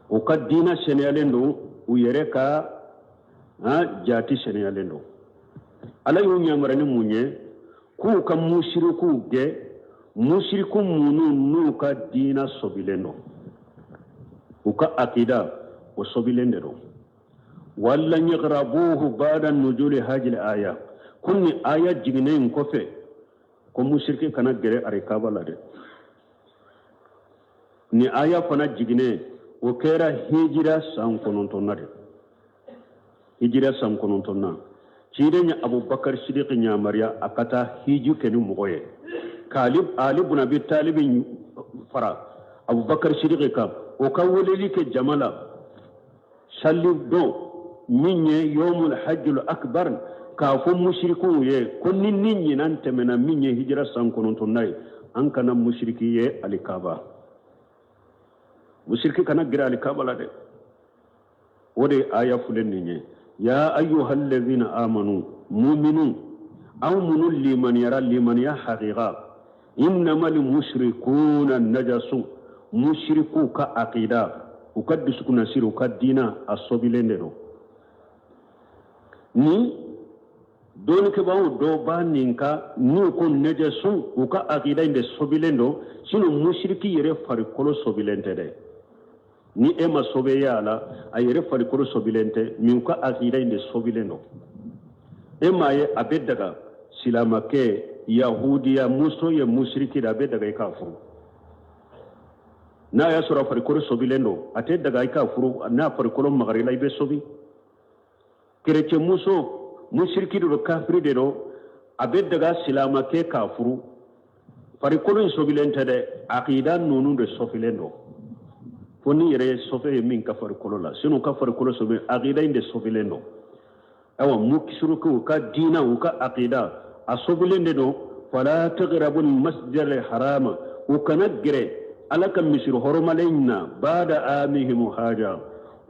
Speaker 2: u ka diina sɛnɛyalen don, u yɛrɛ ka jati sɛnɛyalen don. Ala y'u ɲamariya ni mun ye? K'u ka musirikuw gɛn, musiriku minnu n'u ka diina sɔbilen don, u ka akida o sɔbilen de don. Wala yaqrabuhu ba'da nuzuli hadhihi aya, ko ni aya jiginnen in kɔfɛ, ko musiriki kana gɛrɛ alikaba la dɛ. Ni aya fana jiginnen, o kɛra hijira san 9nan de. Hijira san 9nan, ciden ye Abubakar Sidiki ɲamariya a ka taa hiji kɛ ni mɔgɔ ye, k'ali Ali bun Abi Talibi fara Abubakar Sidiki kan. O ka weleli kɛ jama la sali don min ye yomul hajjul akbar, k'a fɔ musirikuw ye ko ni ɲinan tɛmɛna, min ye hijira san 9nan ye, an kana musiriki ye alikaba, musiriki kana gɛrɛ alikaba la dɛ. O de ye aya filɛ nin ye: ya ayyuhallazina amanu, muminu, aw minnu limaniyara limaniya haqiqa, innamal mushrikuna najasu, musirikuw ka aqida, u ka dusukunnasiri, u ka diina, a sɔbilen de don. Ni dɔnnikɛbaaw dɔw b'a nin ka n'u ko najasu, u ka aqida in de sɔbilen don. Sinon musiriki yɛrɛ farikolo sɔbilen tɛ dɛ. Ni e ma sɔbɛ ye a la, a yɛrɛ farikolo sɔbilen tɛ, min ka aqida in de sɔbilen don. E m'a ye, a bɛ daga silamakɛ yahudiya muso ye musiriki de, a bɛ daga i k'a furu n'a y'a sɔrɔ a farikolo sɔbilen don. A tɛ daga i k'a furu n'a farikolo magarila, i bɛ sɔbi. Kerecɛn muso musiriki de don, kafiri de don, a bɛ daga silamakɛ k'a furu. Farikolo in sɔbilen tɛ dɛ, akida ninnu de sɔfilen don. Fo ni yɛrɛ ye sɔfɛ ye min ka farikolo la, sinon ka farikolo sɔbi, akida in de sɔfilen don. Ayiwa, musirikiw ka diina, u ka akida, a sɔbilen de don. Fala taqrabu masjid al-harama, u kana gɛrɛ Ala ka misiri hɔrɔmalen na, bada amihim haja,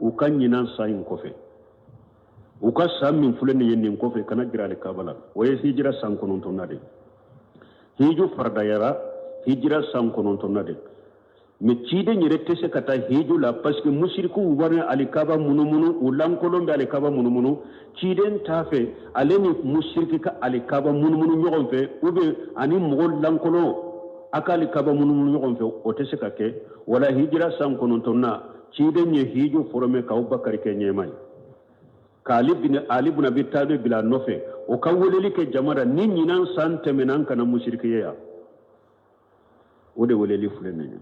Speaker 2: u ka ɲinan san in kɔfɛ, u ka san min filɛ nin ye nin kɔfɛ, kana gɛrɛ alikaba la. O ye hijira san 9nan de. Hiju faradayara hijira san 9nan de, mɛ ciden yɛrɛ tɛ se ka taa hiju la, parce que musirikuw bɛ alikaba munumunu, u lankolon bɛ alikaba munumunu. Ciden t'a fɛ ale ni musiriki ka alikaba munumunu ɲɔgɔn fɛ, ou bien ani mɔgɔ lankolon a ka alikaba munumunu ɲɔgɔn fɛ, o tɛ se ka kɛ. Wala hijira san 9nan, ciden ye hiju forome k'Abubakari kɛ ɲɛma ye, k'ale bin Ali bun Abi Talib bila a nɔfɛ, o ka weleli kɛ jama la: ni ɲinan san tɛmɛna, an kana musiriki ye yan. O de weleli filɛ nin ye.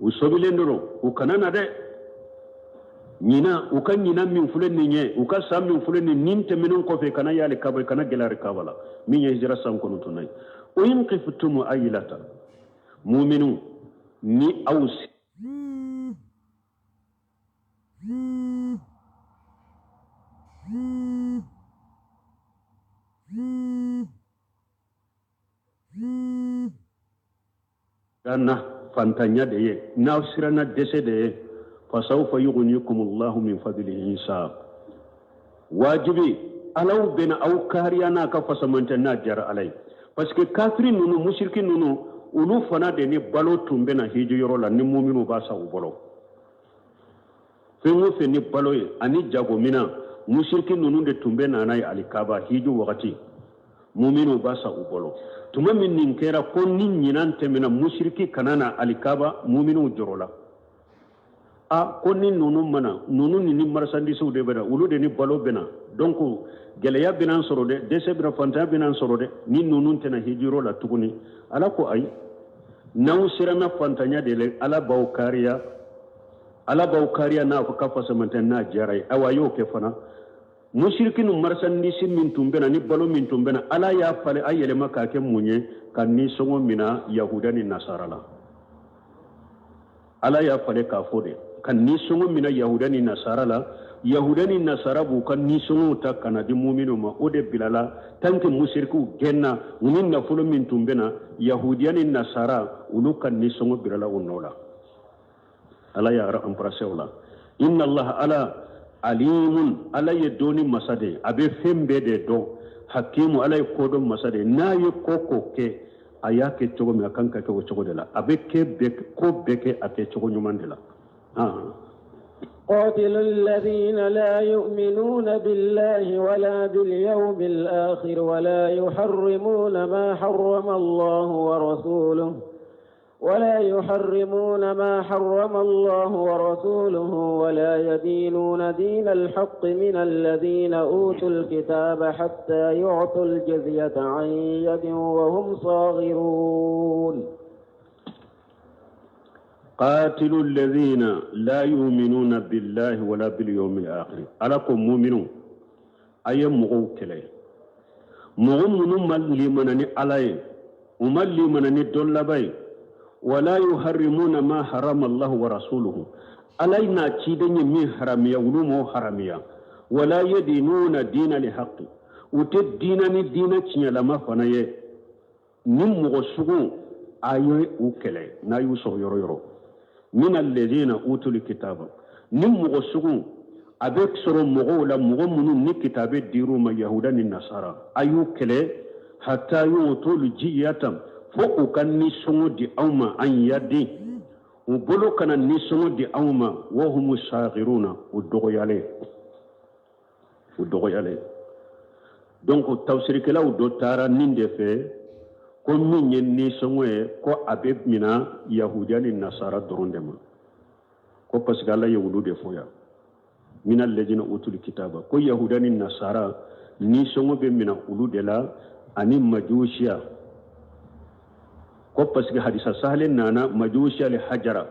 Speaker 2: U sɔbilen dɔrɔn, u kana na dɛ. Ɲinan, u ka ɲinan min filɛ nin ye, u ka san min filɛ nin, nin tɛmɛnen kɔfɛ, kana y'ale kaba, kana gɛlɛya kaba la, min ye hijira san 9nan ye. Wa in khiftum ailata, muminu. Ni aw siranna fantanya de ye, n'aw siranna dɛsɛ de ye, fasawfa yughnikumullahu min fadlihi insha. Wajibi Alaw bɛna aw kariya n'a ka fasamantɛ n'a diyara Ala ye. Parce que kafiri ninnu, musiriki ninnu, olu fana de ni balo tun bɛna hiji yɔrɔ la ni muminu b'a san u bolo. Fɛn o fɛn ni balo ye ani jagominan, musiriki ninnu de tun bɛ na n'a ye alikaba hiji wagati, muminu b'a san u bolo. Tuma min nin kɛra ko ni ɲinan tɛmɛna musiriki kana na alikaba, muminu jɔrɔla. A ko ni ninnu ma na, ninnu ni marchandise de bɛ na, olu de ni balo bɛ na, donc gɛlɛya bɛna an sɔrɔ dɛ, dɛsɛ bɛna, fantanya bɛna an sɔrɔ dɛ, ni ninnu tɛ na hijiyɔrɔ la tuguni. Ala ko ayi, n'aw siranna fantanya de la, Ala b'aw kariya, Ala b'aw kariya n'a ka fasamantɛ n'a diyara ye. Awa a y'o kɛ fana. Musiriki ni marchandise min tun bɛ na ni balo min tun bɛ na, Ala y'a falen a yɛlɛma k'a kɛ mun ye? Ka nisɔngɔ mina yahuda ni nasara la. Ala y'a falen k'a fɔ de ka nisɔngɔ mina yahuda ni nasara la. Yahuda ni nasara b'u ka nisɔngɔw ta ka na di muminu ma. O de bilala tant que musirikiw gɛnna u ni nafolo min tun bɛ na, yahudiya ni nasara olu ka nisɔngɔ bilala o nɔ la. Ala y'a remplacer o la. Inna Allah ala alimun, Ala ye dɔnni masa de ye, a bɛ fɛn bɛɛ de dɔn. Hakimu, Ala ye kodɔn masa de ye. N'a ye ko ko kɛ, a y'a kɛ cogo min, a kan ka kɛ o cogo de la. A bɛ kɛ bɛɛ ko bɛɛ kɛ a kɛ cogo ɲuman de la.
Speaker 1: قاتلوا الذين لا يؤمنون بالله ولا باليوم الآخر ولا يحرمون ما حرم الله ورسوله ولا يحرمون ما حرم الله ورسوله ولا يدينون دين الحق من الذين أوتوا الكتاب حتى يعطوا الجزية عن يد وهم صاغرون.
Speaker 2: قاتلوا الذين لا يؤمنون بالله ولا باليوم الآخر. ألكم مؤمنون أي مغو كلي مغو من لمن علي ومن لمن دولبي ولا يحرمون ما حرم الله ورسوله. علينا تشيدن من حرمية ولومو حرمية ولا يدينون دين الحق وتدين دين تشيا لما فنايه نم مغسغو أي وكلي نا يوسف يرو يرو من الذين أوتوا الكتاب نم مغسغو أبيك سرو مغو لا مغو منو ني كتاب ديرو ما يهودا النصارى أيو كلي حتى يؤتوا الجزية fo u ka nisɔngɔ di aw ma an yadi u bolo kana nisɔngɔ di aw ma wa humu saghiruna u dɔgɔyalen u dɔgɔyalen. Donc tafsirikɛlaw dɔ taara nin de fɛ ko min ye nisɔngɔ ye ko a bɛ mina yahudiya ni nasara dɔrɔn de ma ko parce que Ala ye olu de fɔ yan mina lajina utul kitaba ko yahudiya ni nasara nisɔngɔ bɛ mina olu de la ani majusiya ko parce que hadisa sahale nana majusiya le hajara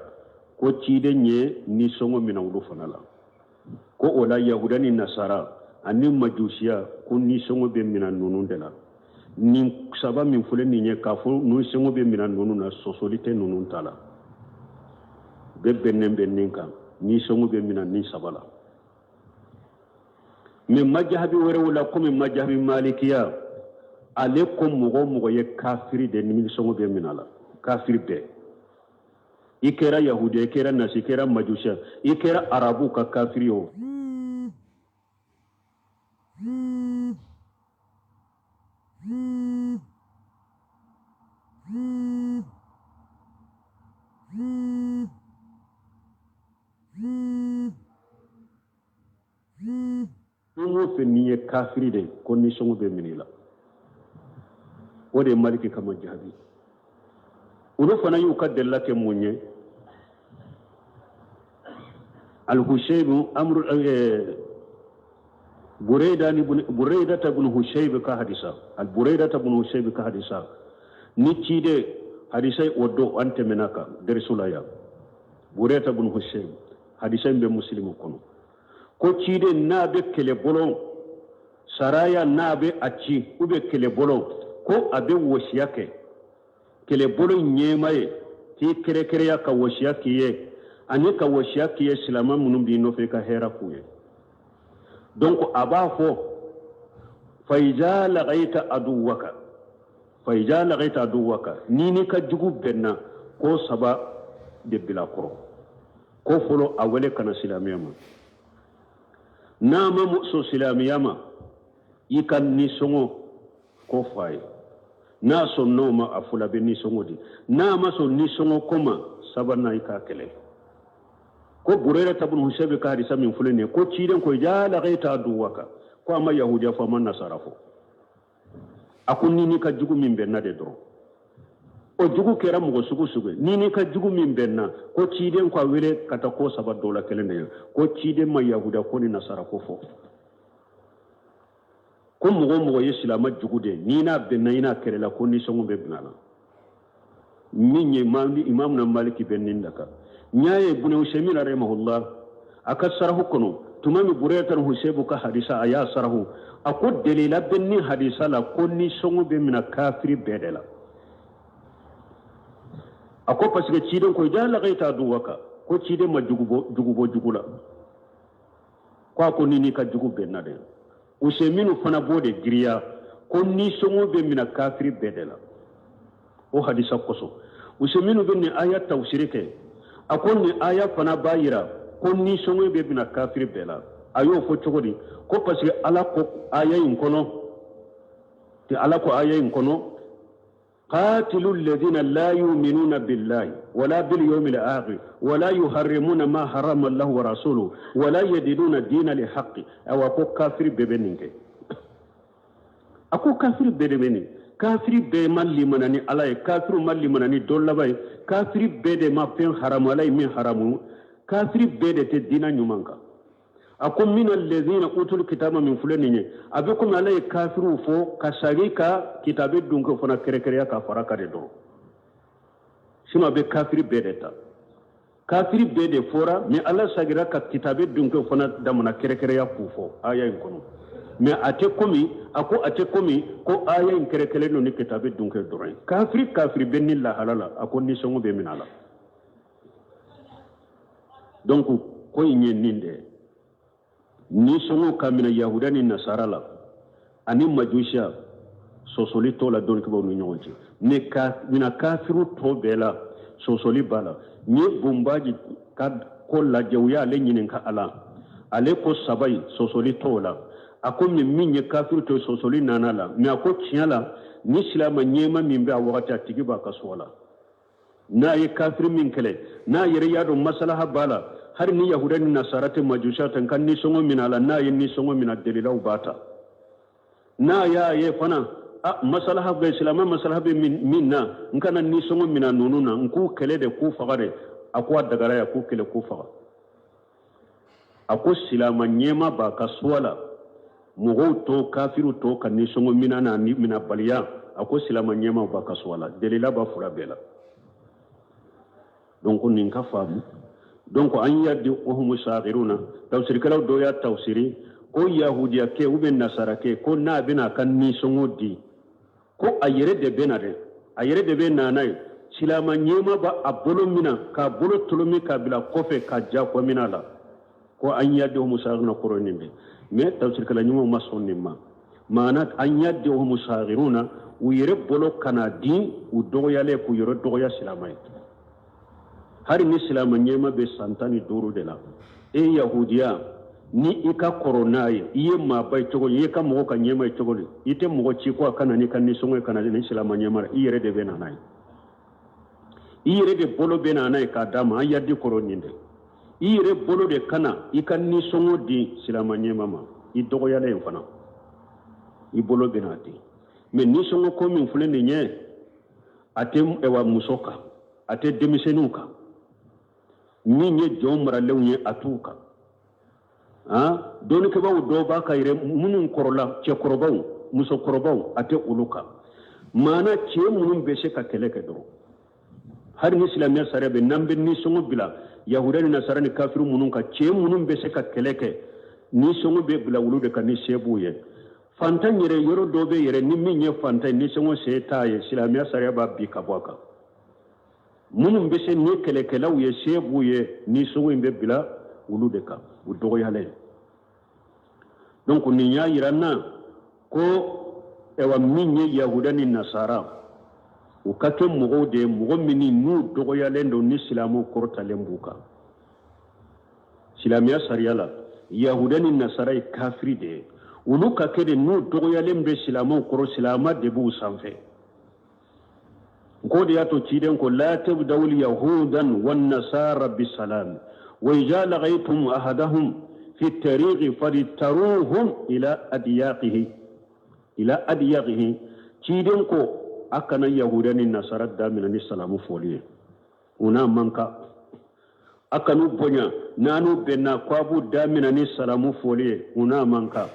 Speaker 2: ko ciden ye nisɔngɔ mina olu fana la ko o la yahuda ni nasara ani majusiya ko nisɔngɔ bɛ mina ninnu de la. Nin saba min filɛ nin ye k'a fɔ nisɔngɔ bɛ mina ninnu na sɔsɔli tɛ ninnu ta la bɛɛ bɛnnen bɛ nin kan nisɔngɔ bɛ mina nin saba la. Mais majahabi wɛrɛw la komi majahabi malikiya ale ko mɔgɔ mɔgɔ ye kafiri de nisɔngɔ bɛ mina la kafiri bɛɛ i kɛra yahudi i kɛra nasi i kɛra majusiya i kɛra arabu ka kafiri o fɛn o fɛn n'i ye kafiri de ko nisɔngɔ bɛ minɛ i la. O de ye maliki kama jaabi. Olu fana y'u ka delila kɛ mun ye alhusaybu amru burayda ni burayda ibn husayb ka hadisa al burayda ibn husayb ka hadisa ni cide hadisa o do an tɛmɛna kan derisu la ya burayda ibn husayb hadisa in bɛ muslimu kɔnɔ ko cide n'a bɛ kɛlɛbolo saraya n'a bɛ a ci u bɛ kɛlɛbolo ko a bɛ wɔsiya kɛ kɛlɛbolo ɲɛma ye k'i kɛrɛkɛrɛya ka wɔsiya k'i ye ani ka wɔsiya k'i ye silama minnu b'i nɔfɛ i ka hɛrɛ k'u ye. Donc a b'a fɔ faiza lagaita aduwaka, faiza lagaita aduwaka, n'i n'i ka jugu bɛnna, ko saba de bila kɔrɔ. Ko fɔlɔ, a wele ka na silamɛya ma. N'a ma sɔn silamɛya ma, i ka nisɔngɔ ko fɔ a ye. N'a sɔnn'o ma, a fɔlɔ bɛ nisɔngɔ di. N'a ma sɔn nisɔngɔ ko ma, sabanan, i k'a kɛlɛ. Ko Burera bun Husebi ka hadisa min filɛ nin ye, ko ciden ko iza lagaita aduwaka, ko a ma yahudiya fɔ, a ma nasara fɔ, a ko ni n'i ka jugu min bɛnna de dɔrɔn, o jugu kɛra mɔgɔ sugu sugu ye, ni n'i ka jugu min bɛnna, ko ciden ko a wele ka taa ko saba dɔ la kelen de ye. Ko ciden ma yahudiya ko ni nasara ko fɔ. Ko mɔgɔ o mɔgɔ ye silama jugu de ye, n'i n'a bɛnna, i n'a kɛlɛla, ko nisɔngɔ bɛ bila la. Min ye Imamu na Maliki bɛ nin da kan, n y'a ye Bune Usɛmin rahimahullah a ka sarahu kɔnɔ, tuma min Burayata Husebu ka hadisa a y'a sarahu, a ko delila bɛ ni hadisa la ko nisɔngɔ bɛ mina kafiri bɛɛ de la. A ko parce que ciden ko iza lagaita aduwaka, ko ciden ma jugu bɔ jugu la, ko a ko ni n'i ka jugu bɛnna de. Usɛminu fana b'o de giriya ko nisɔngɔ bɛ mina kafiri bɛɛ de la, o hadisa kosɔn. Usɛminu bɛ nin aya tafsiri kɛ, a ko nin aya fana b'a yira ko nisɔngɔ bɛ mina kafiri bɛɛ la. A y'o fɔ cogo di? Ko parce que Ala ko aya in kɔnɔ, Ala ko aya in kɔnɔ قاتلوا الذين لا يؤمنون بالله ولا باليوم الآخر ولا يحرمون ما حرم الله ورسوله ولا يدينون دين الحق. أو أكو كافر ببنينك، أكو كافر ببنين، كافر بما لمنني علي، كافر ما لمنني دولة، كافر بد ما فين حرام علي من حرام، كافر بد تدين نيمانك. A ko min alladhina utul kitaba min filɛ nin ye, a bɛ komi Ala ye kafiriw fɔ ka sagi ka kitabe dunke fana kɛrɛkɛrɛya ka fara ka de dɔrɔn. Sinon a bɛ kafiri bɛɛ de ta, kafiri bɛɛ de fɔra, mais Ala sagira ka kitabe dunke fana damana kɛrɛkɛrɛya k'u fɔ aya in kɔnɔ. Mais a tɛ komi a ko, a tɛ komi ko aya in kɛrɛkɛrɛlen don ni kitabe dunke dɔrɔn ye. Kafiri kafiri bɛ ni lahala la, a ko nisɔngɔ bɛ minɛ a la. Donc ko in ye nin de ye: nisɔngɔ ka minɛ yahuda ni nasara la ani majusiya, sɔsɔli t'o la dɔnnikɛbaw ni ɲɔgɔn cɛ. Ne ka mina kafiru tɔ bɛɛ la, sɔsɔli b'a la. N ye Bonbaji ka ko lajɛ, u y'ale ɲininka a la, ale ko saba in sɔsɔli t'o la. A ko min ye kafiru to, sɔsɔli nana la, mais a ko tiɲɛ la, ni silama ɲɛma min bɛ a wagati, a tigi b'a ka so la, n'a ye kafiri min kɛlɛ, n'a yɛrɛ y'a dɔn masalaha b'a la, hali ni yahuda ni nasara tɛ, majusiya tɛ, n ka nisɔngɔ minɛ a la, n'a ye nisɔngɔ minɛ, delilaw b'a ta. N'a y'a ye fana a masalaha bɛ silamɛ, masalaha bɛ min na, n kana nisɔngɔ minɛ ninnu na, n k'u kɛlɛ de, k'u faga de, a ko a dagara ya k'u kɛlɛ, k'u faga. A ko silama ɲɛma b'a ka suwa la, mɔgɔw tɔ, kafiriw tɔ ka nisɔngɔ minɛ n'a ni minɛbaliya, a ko silama ɲɛma b'a ka suwa la, delila b'a fura bɛɛ la. Donc nin ka faamu. Donc an yaddi wahumu saghiruna, tafsirikɛlaw dɔw y'a tafsiri ko yahudiya kɛ ou bien nasara kɛ, ko n'a bɛna a ka nisɔngɔ di, ko a yɛrɛ de bɛ na dɛ, a yɛrɛ de bɛ na n'a ye, silama ɲɛma b'a a bolo mina k'a bolo tolomi k'a bila kɔfɛ k'a jagoya minɛ a la. Ko an yaddi wahumu saghiruna kɔrɔ nin bɛ, mais tafsirikɛla ɲumanw ma sɔn nin ma. Maana an yaddi wahumu saghiruna, u yɛrɛ bolo kana di u dɔgɔyalen, k'u yɛrɛ dɔgɔya silama ye. Hari ni silama ɲɛma bɛ san 15 de la, e yahudiya, ni i ka kɔrɔ n'a ye, i ye maaba ye cogo di, i ye ka mɔgɔ ka ɲɛma ye cogo di, i tɛ mɔgɔ ci ko a ka na n'i ka nisɔngɔ ye ka na ni silama ɲɛma la. I yɛrɛ de bɛ na n'a ye, i yɛrɛ de bolo bɛ na n'a ye k'a d'a ma. An yadi kɔrɔ nin de, i yɛrɛ bolo de ka na i ka nisɔngɔ di silama ɲɛma ma, i dɔgɔyalen fana i bolo bɛ n'a di. Mais nisɔngɔ ko min filɛ nin ye, a tɛ ɛwa muso kan, a tɛ denmisɛnninw kan, min ye jɔn maralenw ye, a t'u kan. Han, dɔnnikɛbaaw dɔw b'a ka yɛrɛ minnu kɔrɔla, cɛkɔrɔbaw, musokɔrɔbaw, a tɛ olu kan. Maana cɛ minnu bɛ se ka kɛlɛ kɛ dɔrɔn, hali ni silamɛya sariya bɛ n'an bɛ nisɔngɔ bila yahuda ni nasara ni kafiru minnu kan, cɛ minnu bɛ se ka kɛlɛ kɛ, nisɔngɔ bɛ bila olu de kan ni se b'u ye. Fantan yɛrɛ, yɔrɔ dɔ bɛ yɛrɛ, ni min ye fantan ye, nisɔngɔ se t'a ye, silamɛya sariya b'a bi ka bɔ a kan. Minnu bɛ se ni kɛlɛkɛlaw ye, se b'u ye, nisɔngɔ in bɛ bila olu de kan, u dɔgɔyalen. Donc nin y'a yira n na ko ɛwa min ye yahuda ni nasara, u ka kɛ mɔgɔw de ye, mɔgɔ minnu n'u dɔgɔyalen don ni silamɛw kɔrɔtalen b'u kan. Silamɛya sariya la, yahuda ni nasara ye kafiri de ye. Olu ka kɛ de n'u dɔgɔyalen bɛ silamɛw kɔrɔ, silama de b'u sanfɛ. Ko de y'a to ciden ko la tabda'u yahudan wan nasara bisalam wa idha laghaytum ahadahum fi tariqi fadtaruhum ila adyaqihi ila adyaqihi. Ciden ko a kana yahuda ni nasara damina ni salamu fɔli ye, u n'a man kan. A kan'u bonya n'anu bɛnna ko a b'u damina ni salamu fɔli ye, u n'a man kan.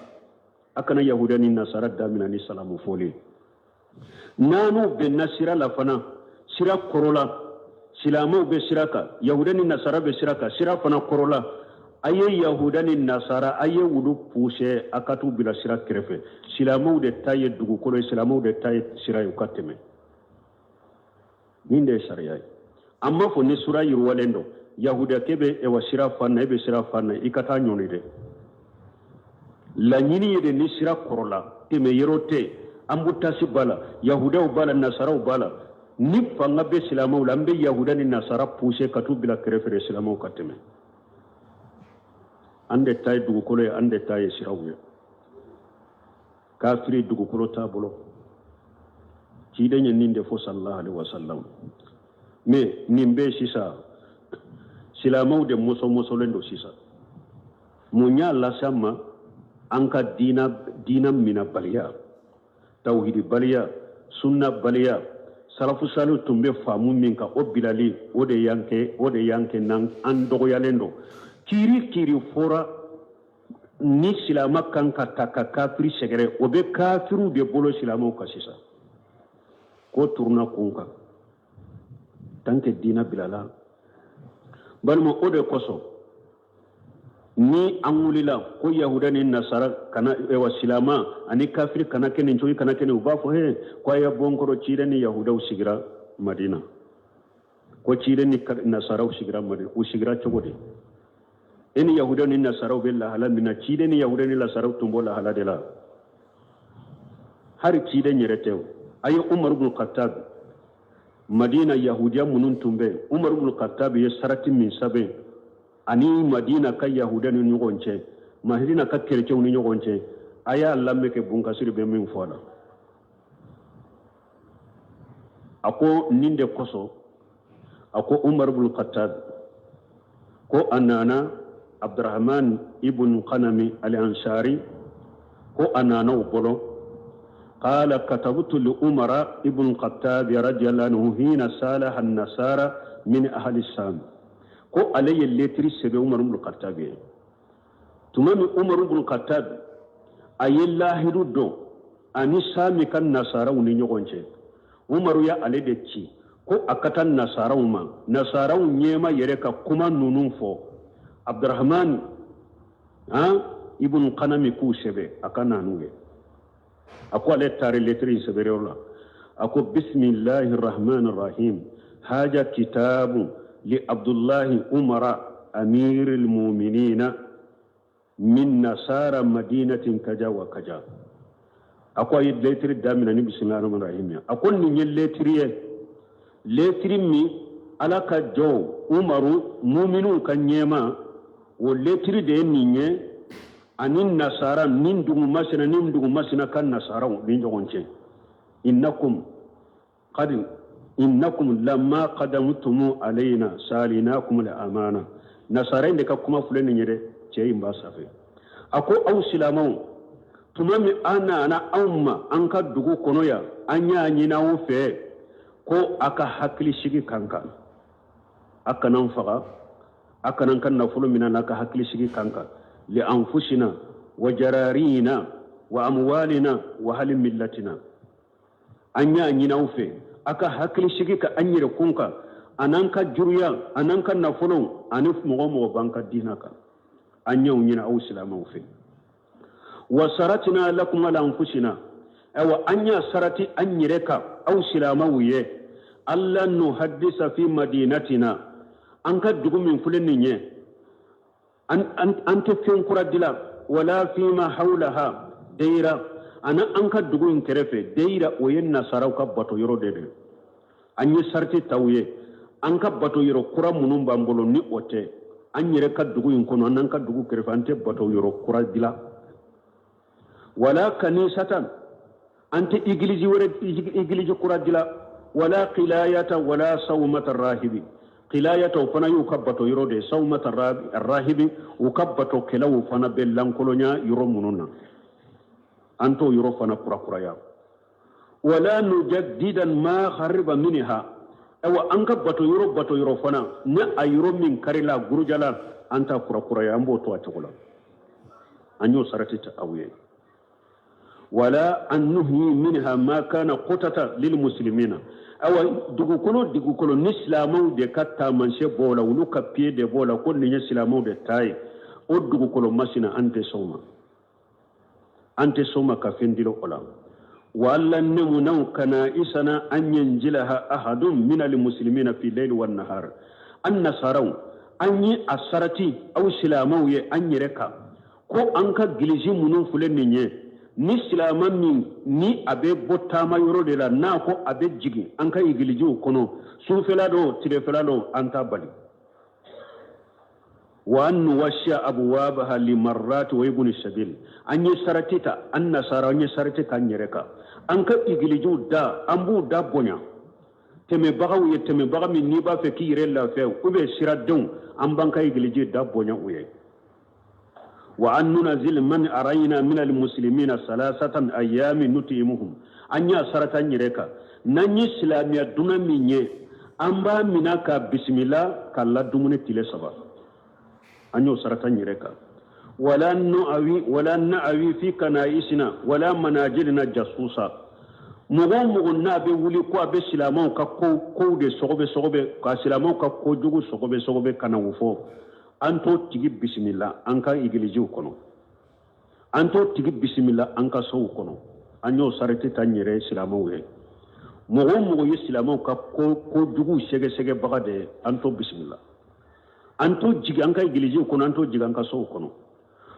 Speaker 2: A kana yahuda ni nasara damina ni salamu fɔli ye. N'anu bɛnna sira la fana, sira kɔrɔla, silamɛw bɛ sira kan, yahuda ni nasara bɛ sira kan, sira fana kɔrɔla, a ye yahuda ni nasara, a ye wulu puse, a ka t'u bila sira kɛrɛfɛ. Silamɛw de ta ye dugukolo ye, silamɛw de ta ye sira ye, u ka tɛmɛ. Nin de ye sariya ye. An m'a fɔ ni sura yiriwalen don, yahudakɛ bɛ ɛwa sira fan na, e bɛ sira fan na, i ka taa ɲɔni dɛ. Laɲini ye de ni sira kɔrɔla, tɛmɛ yɔrɔ tɛ, embouteillage b'a la, yahudaw b'a la, nasaraw b'a la. Ni fanga bɛ silamɛw la, an bɛ yahuda ni nasara puse ka t'u bila kɛrɛfɛ de, silamɛw ka tɛmɛ. An de ta ye dugukolo ye, an de ta ye siraw ye. Kafiri dugukolo t'a bolo. Ciden ye nin de fɔ sallallahu alaihi wasallam. Mais nin bɛ sisan, silamɛw de mɔsɔmɔsɔlen don sisan. Mun y'a lase an ma? An ka diina minabaliya, tawhidibaliya, sunnabaliya. Salafu saliw tun bɛ faamu min kan, o bilali, o de y'an kɛ, o de y'an kɛ n'an an dɔgɔyalen don. Kiiri kiiri fɔra ni silama kan ka ta ka kafiri sɛgɛrɛ, o bɛ kafiriw de bolo silamɛw kan sisan. Ko turuna kun kan tant que diina bilala. Balima, o de kosɔn ni an wulila ko yahuda ni nasara kana, ewa silama ani kafiri kana kɛ nin cogo, kana kɛ nin, u b'a fɔ he ko a ye bɔ n kɔrɔ, ciden ni yahudaw sigira Madina, ko ciden ni nasaraw sigira Madina. U sigira cogo di? E ni yahudaw ni nasaraw bɛ lahala min na, ciden ni yahuda ni nasaraw tun b'o lahala de la. Hari ciden yɛrɛ tɛ o. A ye Umar ibn Khattab, Madina yahudiya minnu tun bɛ, Umar ibn Khattab ye sarati min sɛbɛn ani Madina ka yahuda ni ɲɔgɔn cɛ, Madina ka kerecɛnw ni ɲɔgɔn cɛ, a y'a lamɛn kɛ Bunkasiri bɛ min fɔ a la. A ko nin de kosɔn, a ko Umar ibn Khattab ko a nana Abdurrahman ibn Qanami al-Ansari, ko a nana o bolo. قال كتبت لعمر ابن الخطاب رضي الله عنه حين صالح النصارى من أهل الشام. Ko ale ye letiri sɛbɛn Umar ibn Khattab ye tuma min Umar ibn Khattab a ye lahidu dɔn ani Sami ka nasaraw ni ɲɔgɔn cɛ, Umaru ya ale de ci ko a ka taa nasaraw ma, nasaraw ɲɛma yɛrɛ ka kuma ninnu fɔ. Abdurrahman han ibn Qanami k'u sɛbɛn a ka na n'u ye. A ko ale taara letiri in sɛbɛnyɔrɔ la, a ko bisimilahi rahman rahim, haja kitabu li Abdullahi Umara amiril muminina min nasara madinatin kaja wa kaja. A ko a ye letiri daminɛ ni bisimilahi rahman rahim ye. A ko nin ye letiri ye, letiri min Ala ka jɔw Umaru muminuw ka ɲɛma, o letiri de ye nin ye ani nasara ni dugu masina ni dugu masina ka nasaraw ni ɲɔgɔn cɛ. Innakum qad innakum lamma qadamtum alayna salinakum la amana. Nasara in de ka kuma filɛ nin ye dɛ, cɛ in b'a sanfɛ. A ko aw silamɛw, tuma min an nana anw ma an ka dugu kɔnɔ yan, an y'a ɲini aw fɛ ko a ka hakili sigi kan kan, a kana n faga, a kana n ka nafolo minɛ, n'a ka hakili sigi kan kan, li anfusina wa jararina wa amwalina wa hali millatina. An y'a ɲini aw fɛ a ka hakili sigi ka an yɛrɛ kun kan, an'an ka juruya, an'an ka nafolo, ani mɔgɔ mɔgɔ b'an ka diinɛ kan, an y'aw ɲini aw silamɛw fɛ. Wa saratina lakum ala anfusina, ayiwa an y'a sarati an yɛrɛ kan aw silamɛw ye, Alla nuhaddisa fi madinatina, an ka dugu min filɛ nin ye, an tɛ fɛn kura dila, wala fima hawlaha deyira, ani an ka dugu in kɛrɛfɛ deyira, o ye nasaraw ka bato yɔrɔ de ye. An ye sariti ta u ye, an ka bato yɔrɔ kura minnu b'an bolo ni o tɛ an yɛrɛ ka dugu in kɔnɔ, an n'an ka dugu kɛrɛfɛ, an tɛ bato yɔrɔ kura dila. Wala kanisatan, an tɛ igiliji wɛrɛ, igiliji kura dila. Wala qilayata wala sawmata rahibi. Qilayata, o fana y'u ka bato yɔrɔ de ye. Sawmata rahibi, u ka batokɛlaw fana bɛ lankolonya yɔrɔ minnu na, an t'o yɔrɔ fana kurakuraya. Wala nujaddidan ma khariba minha, awa an ka bato yɔrɔ, bato yɔrɔ fana ni a yɔrɔ min karila, gurujala, an t'a kurakuraya, an b'o to a cogo la. An y'o sarati ta aw ye. Wala an nuhyi minha ma kana qutata lil muslimina, awa dugukolo, dugukolo ni silamɛw de ka taamasiyɛn b'o la, olu ka piye de b'o la ko nin ye silamɛw de ta ye, o dugukolo masina, an tɛ sɔn ma, an tɛ sɔn ma ka fɛn dila o la. Wa alla namna'u kanaisana an yanzilaha ahadun min almuslimina fi layli wan nahar. An nasaraw, an ye a sarati aw silamɛw ye an yɛrɛ kan ko an ka gilisi minnu filɛ nin ye, ni silama min ni a bɛ bɔ taama yɔrɔ de la, n'a ko a bɛ jigin an ka igilijiw kɔnɔ, sufɛla don, tilefɛla don, an t'a bali. Wa an nuwasiya abwabaha limarrati wa ibni sabil, an ye sarati ta, an nasara, an ye sarati k'an yɛrɛ kan, an ka igilijiw da, an b'u da bonya tɛmɛbagaw ye. Tɛmɛbaga min n'i b'a fɛ k'i yɛrɛ lafiya, ou bien siradenw, an b'an ka igiliji da bonya u ye. Wa an nunazil man arayna min almuslimina salasatan ayami nutimuhum, an y'a sarata an yɛrɛ kan, n'an ye silamɛya dunan min ye, an b'a mina ka bisimila ka ladumuni tile 3. An y'o sarata an yɛrɛ kan. Wala nu'awi wala na'awi fi kanaisina wala manajilina jasusa, mɔgɔ o mɔgɔ n'a bɛ wuli ko a bɛ silamɛw ka ko kow de sɔgɔbɛ sɔgɔbɛ, ka silamɛw ka kojugu sɔgɔbɛ sɔgɔbɛ ka na o fɔ, an t'o tigi bisimila an ka igilijiw kɔnɔ, an t'o tigi bisimila an ka sow kɔnɔ. An y'o sarati ta n yɛrɛ ye silamɛw ye. Mɔgɔ o mɔgɔ ye silamɛw ka ko kojugu sɛgɛsɛgɛbaga de ye, an t'o bisimila, an t'o jigin an ka igilijiw kɔnɔ, an t'o jigin an ka sow kɔnɔ.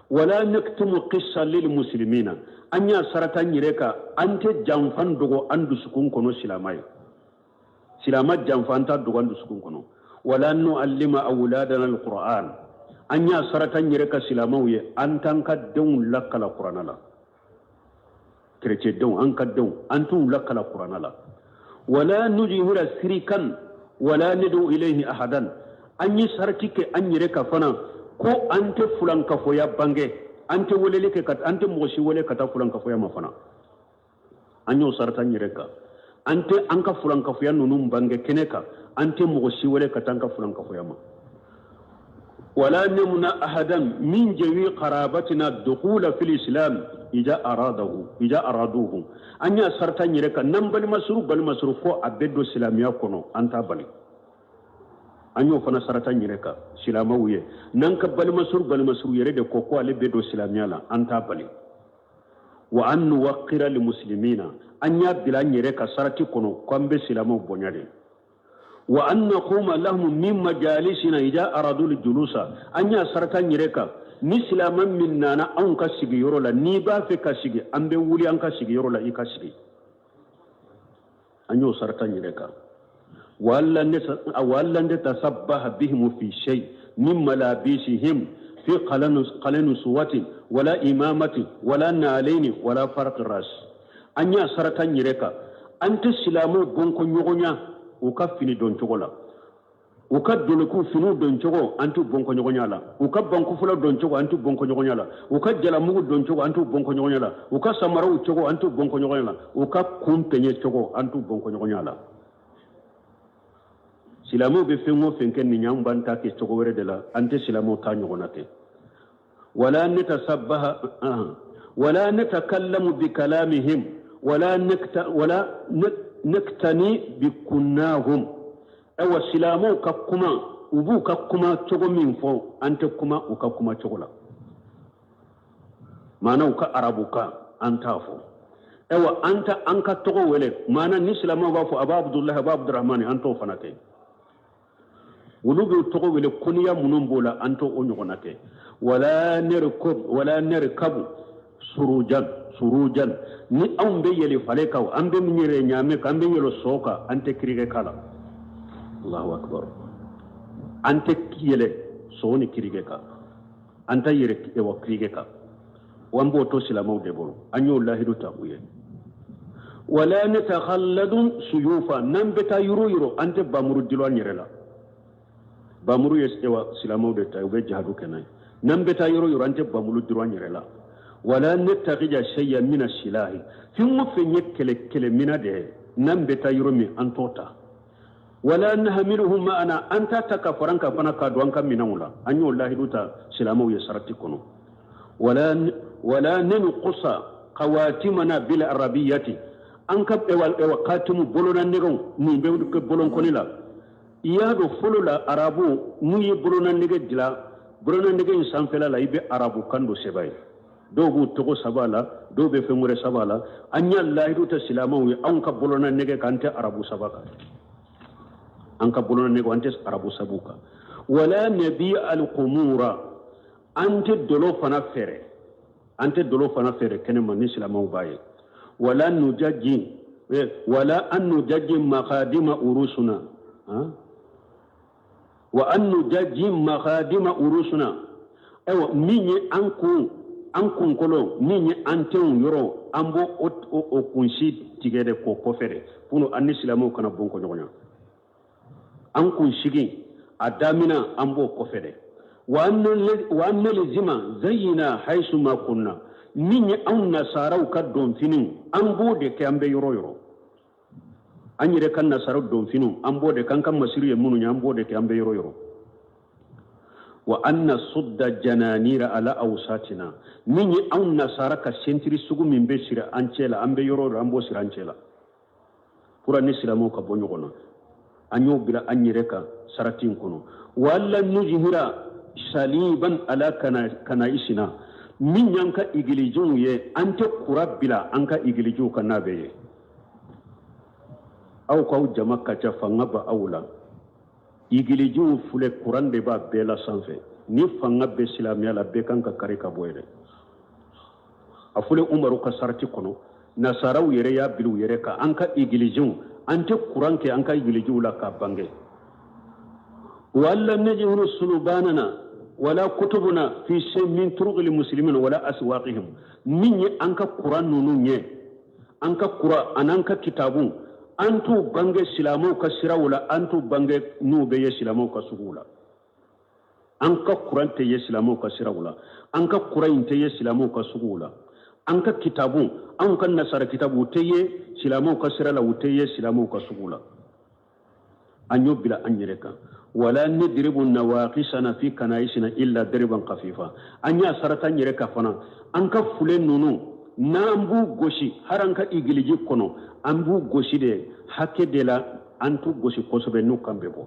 Speaker 2: Wala naktumu qissa lil muslimina, an y'a sarata n yɛrɛ kan, an tɛ janfan dogo an dusukun kɔnɔ silama ye. Silama janfa, an t'a dogo an dusukun kɔnɔ. Wala nu'allima awladana alquran, an y'a sarata n yɛrɛ ka silamaw ye, an t'an ka denw lakala kuranna la. Kerecɛn denw, an ka denw, an t'u lakala kuranna la. Wala nujhira sirikan wala nadu ilayhi ahadan, an ye sarati kɛ an yɛrɛ ka fana ko an tɛ fulankafoya bange, an tɛ weleli kɛ, an tɛ mɔgɔ si wele ka taa fulankafoya ma fana. An y'o sarata an yɛrɛ kan, an tɛ an ka fulankafoya ninnu bange kɛnɛ kan, an tɛ mɔgɔ si wele ka taa an ka fulankafoya ma. Wala namna ahadan min jawi qarabatina dukhula fil islam ija aradahu ija araduhu, an y'a sarata an yɛrɛ kan, n'an balimasuru balimasuru ko a bɛ don silamɛya kɔnɔ, an t'a bali. An y'o fana sarata an yɛrɛ kan silamɛw ye, n'an ka balimasuru balimasuru yɛrɛ de ko ko ale bɛ don silamɛya la, an t'a bali. Wa an nuwaqqira limuslimina, an y'a bila an yɛrɛ ka sarati kɔnɔ ko an bɛ silamɛw bonya de. Wa an naquma lahum min majalisina ida aradu julusa, an y'a sarata an yɛrɛ kan, ni silamɛ min nana anw ka sigiyɔrɔ la, n'i b'a fɛ ka sigi, an bɛ wuli an ka sigiyɔrɔ la i ka sigi. An y'o sarata an yɛrɛ kan. Wa alla natasabbaha bihim fi shay min malabisihim fi qalanusuwatin wala imamati wala nalaini wala farq ras, an y'a sarata an yɛrɛ kan, an tɛ silamɛw bɔnko ɲɔgɔnya u ka fini don cogo la, u ka dolokiw finiw don cogo, an t'u bɔnko ɲɔgɔnya la, u ka bankufula don cogo, an t'u bɔnko ɲɔgɔnya la, u ka jalamugu don cogo, an t'u bɔnko ɲɔgɔnya la, u ka samaraw cogo, an t'u bɔnko ɲɔgɔnya la, u ka kun peɲɛ cogo, an t'u bɔnko ɲɔgɔnya la. Silamɛw bɛ fɛn o fɛn kɛ nin ye, an b'an ta kɛ cogo wɛrɛ de la, an tɛ silamɛw ta ɲɔgɔnna kɛ. Wala natasabbaha wala natakallamu bi kalamihim wala nakta wala naktani bi kunnahum, ayiwa silamɛw ka kuma, u b'u ka kuma cogo min fɔ, an tɛ kuma u ka kuma cogo la, maana u ka arabukan, an t'a fɔ. Ayiwa, an tɛ an ka tɔgɔ wele maana ni silamɛw b'a fɔ aba Abudulahi, aba Abudurahmani, an t'o fana kɛ. Olu b'u tɔgɔ wele koniya minnu b'o la, an t'o o ɲɔgɔnna kɛ. Wala nɛrikɔb wala nɛrikabu surujan surujan. Ni anw bɛ yɛlɛ fale kan, an bɛ yɛlɛ ɲaamɛ kan, an bɛ yɛlɛ so kan, an tɛ kirike k'a la. Allahu akbar. An tɛ yɛlɛ so ni kirike kan, an tɛ yɛlɛ wa kirike kan, an b'o to silamɛw de bolo. An y'o lahidu ta u ye. Wala natakhalladu suyufa. N'an bɛ taa yɔrɔ yɔrɔ, an tɛ bamuru dilo an yɛrɛ la. Bamuru ye ewa silamɛw de ta, u bɛ jihadu kɛ n'a ye. N'an bɛ taa yɔrɔ yɔrɔ, an tɛ bamuru dilo an yɛrɛ la. Wala nattakhija shay'an mina silahi. Fɛn o fɛn ye kɛlɛ kɛlɛmina de ye, n'an bɛ taa yɔrɔ min, an t'o ta. Wala nahmiluhum ma'ana. An t'a ta ka fara an kan fana ka don an ka minɛnw la. An y'o lahidu ta silamɛw ye sarati kɔnɔ. Wala nanqusa qawatimana bil arabiyati. An ka ewa katimu bolona nɛgɛw nin bɛ kɛ bolonkɔni la. I y'a dɔn, fɔlɔ la, arabu n'u ye bolona nɛgɛ dilan, bolona nɛgɛ in sanfɛla la, i bɛ arabu kan dɔ sɛbɛn ye. Dɔw b'u tɔgɔ saba la, dɔw bɛ fɛn wɛrɛ saba la. An y'a lahidu ta silamɛw ye, anw ka bolona nɛgɛ kan, an tɛ arabu saba kan. An ka bolona nɛgɛ, an tɛ arabu sabu kan. Wala nabi alqumura. An tɛ dolo fana feere, an tɛ dolo fana feere kɛnɛma ni silamɛw b'a ye. Wala nujaji wala an nujaji makadima urusuna wa an nujaji makadima urusuna. Ayiwa, min ye an kun, an kunkolo, min ye an tenw yɔrɔ, an b'o o kunsi tigɛ de k'o kɔfɛ de pour an ni silamɛw kana bɔn kɔ ɲɔgɔn na. An kunsigi a damina, an b'o kɔfɛ de. Wa an nalzima zayina haisu ma kunna. Min ye anw nasaraw ka donfiniw, an b'o de kɛ an bɛ yɔrɔ yɔrɔ. An yɛrɛ ka nasaraw donfiniw, an b'o de kɛ. An ka masiri ye minnu ye, an b'o de kɛ an bɛ yɔrɔ yɔrɔ. Wa an nasudda jananira ala awsatina. Min ye anw nasara ka sentiri sugu min bɛ siri an cɛ la, an bɛ yɔrɔ yɔrɔ, an b'o siri an cɛ la pour ni silamɛw ka bɔ ɲɔgɔn na. An y'o bila an yɛrɛ kan sarati in kɔnɔ. Wala nuzhira saliban ala kana isina. Min y'an ka igilijiw ye, an tɛ kura bila an ka igilijiw kan n'a bɛ ye. Aw k'aw jama ka ca, fanga ba aw la. Igilijiw filɛ, kuran de b'a bɛɛ la sanfɛ. Ni fanga bɛ silamɛya la, bɛɛ kan ka kari ka bɔ yɛrɛ. A filɛ Umaru ka sarati kɔnɔ, nasaraw yɛrɛ y'a bila u yɛrɛ kan. An ka igilijiw, an tɛ kuran kɛ an ka igilijiw la k'a bange. Wala najhuru sulubanana wala kutubuna fi shay min turuqil muslimin wala aswaqihim. Min ye an ka kuran ninnu ye, an ka kura an'an ka kitabu, an t'u bange silamɛw ka siraw la, an t'u bange n'u bɛ ye silamɛw ka suguw la. An ka kuran tɛ ye silamɛw ka siraw la, an ka kuran in tɛ ye silamɛw ka suguw la. An ka kitabu, anw ka nasara kitabu, u tɛ ye silamɛw ka sira la, u tɛ ye silamɛw ka sugu la. An y'o bila an yɛrɛ kan. Wala nadribu nawaqisana fi kanaisina illa dariban khafifa. An y'a sarata an yɛrɛ kan fana, an ka fule ninnu, n'an b'u gosi har an ka igiliji kɔnɔ, an b'u gosi de hakɛ de la, an t'u gosi kosɛbɛ n'u kan bɛ bɔ.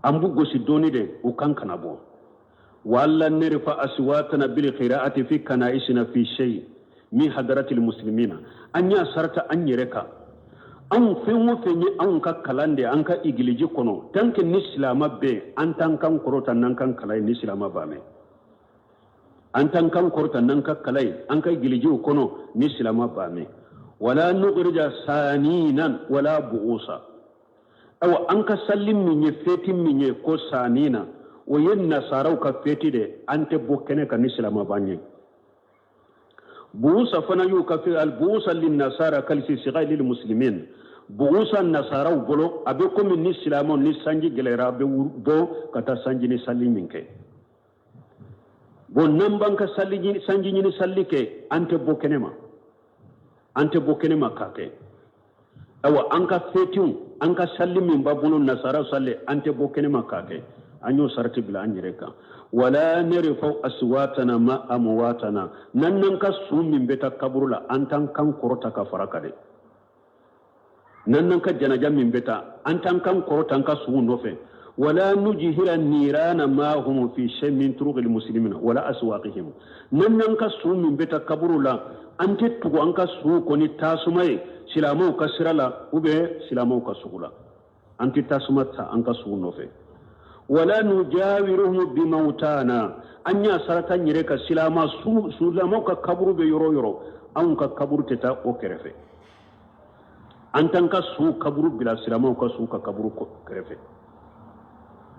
Speaker 2: An b'u gosi dɔɔni de, u kan kana bɔ. Wala narfa aswatana bil qira'ati fi kanaisina fi shay min hadratil muslimina. An y'a sarata an yɛrɛ kan, anw fɛn o fɛn ye anw ka kalan de an ka igiliji kɔnɔ, tant que ni silama bɛ, an t'an kan kɔrɔta n'an kan kalan ye ni silama b'a mɛn. An t'an kan kɔrɔta n'an ka kalan ye an ka igilijiw kɔnɔ ni silama b'a mɛn. Wala nukhrija saninan wala bu'usa. Ayiwa, an ka sali min ye, feti min ye ko sanina, o ye nasaraw ka feti de, an tɛ bɔ kɛnɛ kan ni silama b'an ye. Buusa fana y'u ka fe al buusa lin nasara kalisi siga lil muslimin. Buusa nasaraw bolo, a bɛ komi ni silamɛw ni sanji gɛlɛyara, a bɛ bɔ ka taa sanji ni sali min kɛ. Bon, n'an b'an ka sali sanji ɲini sali kɛ, an tɛ bɔ kɛnɛ ma, an tɛ bɔ kɛnɛ ma k'a kɛ. Ayiwa, an ka fetiw, an ka sali min b'a bolo, nasara sali, an tɛ bɔ kɛnɛ ma k'a kɛ. An y'o sarati bila an yɛrɛ kan. Wala narfa'u aswatana ma amwatana. N'an n'an ka su min bɛ taa kaburu la, an t'an kan kɔrɔta ka fara kan dɛ. N'an n'an ka janaja min bɛ taa, an t'an kan kɔrɔta an ka suw nɔfɛ. Wala nujihira nirana maahum fi shay min turuqil muslimina wala aswaqihim. N'an y'an ka su min bɛ taa kaburu la, an tɛ tugu an ka su kɔ ni tasuma ye silamɛw ka sira la ou bien silamɛw ka sugu la. An tɛ tasuma ta an ka su nɔfɛ. Wala nujawiruhum bimawtana, an y'a sarata an yɛrɛ kan silamɛ su silamɛw ka kaburu bɛ yɔrɔ o yɔrɔ, anw ka kaburu tɛ taa o kɛrɛfɛ. An t'an ka su kaburu bila silamɛw ka su ka kaburu kɛrɛfɛ.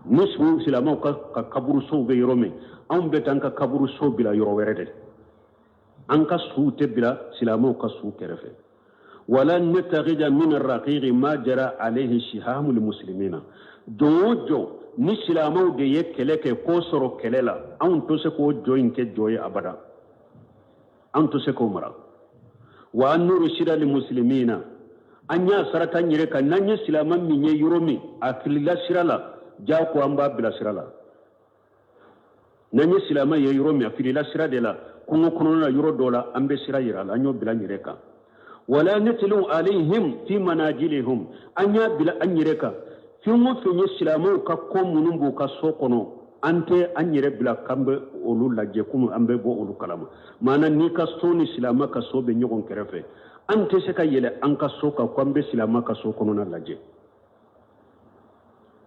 Speaker 2: Ni su silamɛw ka kaburusow bɛ yɔrɔ min, anw bɛ taa an ka kaburuso bila yɔrɔ wɛrɛ de. An ka suw tɛ bila silamɛw ka su kɛrɛfɛ. Wala natakhidha min arraqiqi ma jara alayhi shihamu lmuslimina. Jɔn o jɔn ni silamɛw de ye kɛlɛ kɛ k'o sɔrɔ kɛlɛ la, anw tɛ se k'o jɔn in kɛ jɔn ye abada. An tɛ se k'o mara. Wa an nursida limuslimina, an y'a sarata an yɛrɛ kan n'an ye silamɛ min ye yɔrɔ min a filila sira la, jago an b'a bila sira la. N'an ye silamɛ ye yɔrɔ min a filila sira de la, kungo kɔnɔna na yɔrɔ dɔ la, an bɛ sira yira a la, an y'o bila an yɛrɛ kan. Wala natlu alayhim fi manajilihim, an y'a bila an yɛrɛ kan fɛn o fɛn ye silamɛw ka ko minnu b'u ka so kɔnɔ, an tɛ an yɛrɛ bila k'an bɛ olu lajɛ komi an bɛ bɔ olu kalama. Maana n'i ka so ni silamɛ ka so bɛ ɲɔgɔn kɛrɛfɛ, an tɛ se ka yɛlɛ an ka so kan ko an bɛ silamɛ ka so kɔnɔna lajɛ.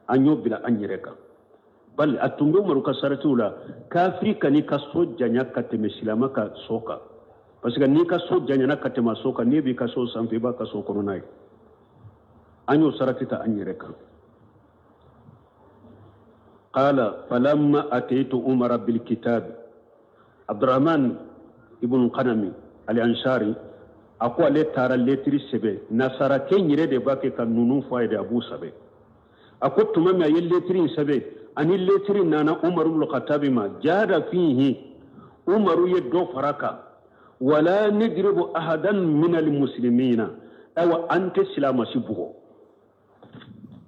Speaker 2: An y'o bila an yɛrɛ kan. Bali a tun bɛ Umaru ka saratiw la, kafiri kan'i ka so janya ka tɛmɛ silamɛ ka so kan. Parce que n'i ka so janyana ka tɛmɛ so kan, n'i b'i ka so sanfɛ, i b'a ka so kɔnɔna ye. An y'o sarati ta an yɛrɛ kan. Qala falamma ataitu Umara bil kitab. Abdurrahman ibn Qanami al-Ansari a ko ale taara letiri sɛbɛn, nasarakɛ yɛrɛ de b'a kɛ ka ninnu fɔ a ye de, a b'u sɛbɛn. A ko tuma min a ye letiri in sɛbɛn, ani letiri nana Umaru ibn Khattabi ma, jada fihi, Umaru ye dɔ fara kan. Wala nadribu ahadan min al-muslimina, ayiwa an tɛ silamɛ si bugɔ,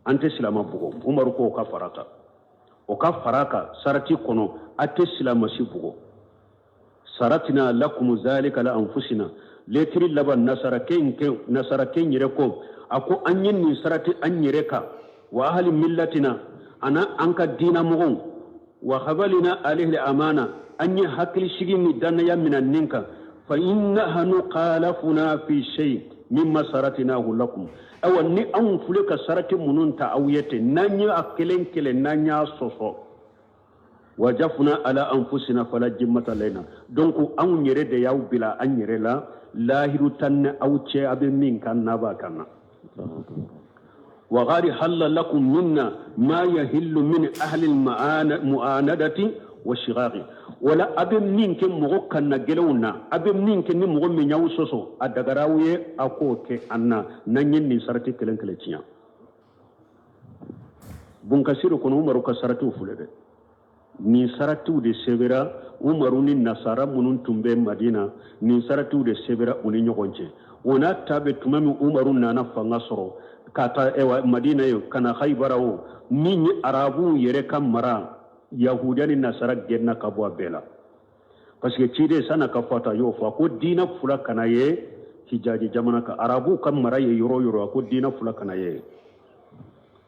Speaker 2: an tɛ silamɛ bugɔ. Umaru ko o ka fara kan, o ka fara kan sarati kɔnɔ, a tɛ silamɛ si bugɔ. Saratina lakum zalika la anfusina. Letiri laban nasarakɛ in kɛ, nasarakɛ in yɛrɛ ko, a ko an ye nin sarati an yɛrɛ kan, wa ahli millatina, ana an ka diina mɔgɔw, wa habalina alayhi amana, an ye hakilisigi ni dannaya mina nin kan. Fa innahanu qalafuna fi shay mimma saratinahu lakum. Ayiwa ni anw filɛ ka sarati minnu ta aw ye ten, n'an ye a kelen kelen n'an y'a sɔsɔ, wajafuna ala anfusina fala jimmata laina. Donc anw yɛrɛ de y'aw bila an yɛrɛ la, lahiru tan ni aw cɛ, a bɛ min kan n'a b'a kan na. Wa gari halla lakum minna ma yahillu min ahli mu'anadati wa shiqaqi. Wala a bɛ min kɛ mɔgɔ kanna gɛlɛnw na, a bɛ min kɛ ni mɔgɔ min y'aw sɔsɔ, a dagara aw ye a k'o kɛ an na, n'an ye nin sarati kelen kelen tiɲɛ. Bunkasiru kɔnɔ Umaru ka saratiw filɛ dɛ. Nin saratiw de sɛbɛra Umaru ni nasara minnu tun bɛ Madina, nin saratiw de sɛbɛra u ni ɲɔgɔn cɛ. O n'a ta bɛ tuma min Umaru nana fanga sɔrɔ ka taa Madina ye ka na Haibara o, min ye arabuw yɛrɛ ka mara, Yahudiya ni nasara gɛnna ka bɔ a bɛɛ la. Parce que ciden san'a ka fatu a y'o fɔ, a ko diinɛ fila kana ye Hijaji jamana kan, arabuw ka mara ye yɔrɔ o yɔrɔ, a ko diinɛ fila kana ye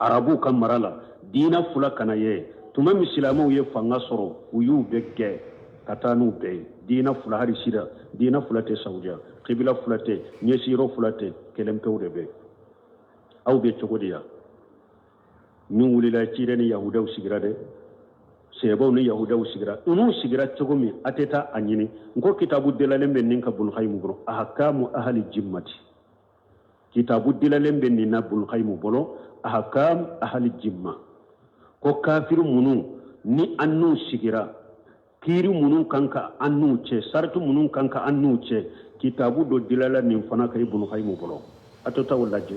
Speaker 2: arabuw ka mara la, diinɛ fila kana ye. Tuma min silamɛw ye fanga sɔrɔ, u y'u bɛɛ gɛn ka taa n'u bɛɛ ye. Diinɛ fila hali sida, diinɛ fila tɛ Saudiya, kibila fila tɛ, ɲɛsiyɔrɔ fila tɛ, kelen pewu de bɛ. Aw bɛ cogo di yan? Min wulila ciden ni yahudaw sigira dɛ, sɛbɛw ni yahudaw sigira, n'u sigira cogo min a tɛ taa a ɲini. N ko kitabu delalen bɛ nin ka Ibn Qayyim bolo, ahkamu ahli jimmati. Kitabu delalen bɛ nin na Ibn Qayyim bolo, ahkam ahli jimma. Ko kafiri minnu ni an n'u sigira, kiiri minnu kan ka an n'u cɛ, sarati minnu kan ka an n'u cɛ, kitabu dɔ dilala nin fana ka Ibn Qayyim bolo, a tɛ taa o lajɛ.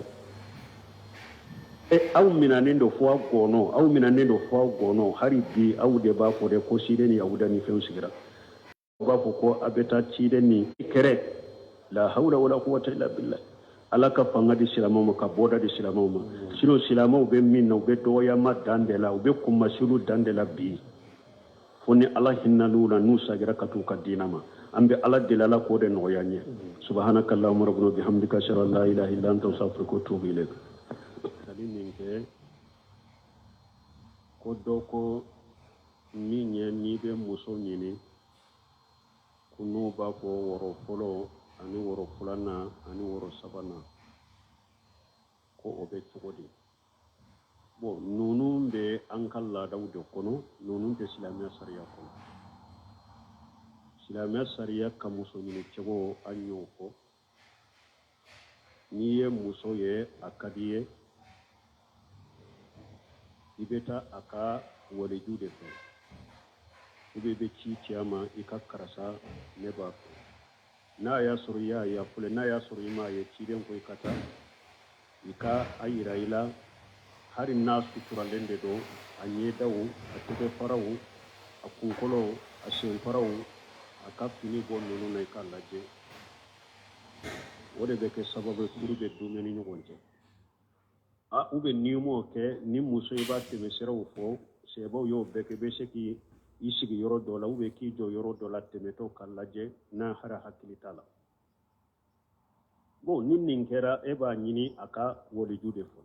Speaker 2: Aw minanen don fo aw gɔnɔ, aw minanen don fo aw gɔnɔ, hali bi aw de b'a fɔ dɛ ko ciden ni yahuda ni fɛnw sigira. U b'a fɔ ko a bɛ taa ciden ni kɛrɛ. La hawla wala quwwata illa billah. Ala ka fanga di silamɛw ma, ka bɔda di silamɛw ma. Sinon silamɛw bɛ min na, u bɛ dɔgɔyama dan de la, u bɛ kunmasulu dan de la bi. Fo ni Ala hinɛn'u la, n'u sagira ka t'u ka diinɛ ma. An bɛ Ala deli, Ala k'o de nɔgɔya an ye. Subhanaka Allahumma rabbana bihamdika ashhadu an la ilaha illa anta astaghfiruka wa atubu ilayk. Tali min kɛ Ko dɔ ko min ye n'i bɛ muso ɲini, ko n'u b'a fɔ wɔrɔ fɔlɔ ani wɔrɔ filanan ani wɔrɔ sabanan, ko o bɛ cogo di? Bon, ninnu bɛ an ka laadaw de kɔnɔ, ninnu tɛ silamɛya sariya kɔnɔ. Silamɛya sariya ka muso ɲini cogo, an y'o fɔ. N'i ye muso ye, a ka di i ye, i bɛ taa a ka waliju de fɛ, ou bien i bɛ ci ci a ma, i ka karisa, ne b'a fɛ. N'a y'a sɔrɔ i y'a ye, a filɛ. N'a y'a sɔrɔ i m'a ye, ciden ko i ka taa i ka a yira i la, hali n'a suturalen de don, a ɲɛdaw, a tɛgɛfaraw, a kunkolo, a senfaraw, a ka fini bɔ ninnu na, i k'a lajɛ. O de bɛ kɛ sababu ye furu bɛ duumɛ ni ɲɔgɔn cɛ. A ou bien n'i m'o kɛ ni muso, i b'a tɛmɛsiraw fɔ, sɛbɛw y'o bɛɛ kɛ. I bɛ se k'i sigi yɔrɔ dɔ la, ou bien k'i jɔ yɔrɔ dɔ la, tɛmɛtɔ ka lajɛ n'a hara hakili t'a la. Bon, ni nin kɛra, e b'a ɲini a ka waliju de fɔ.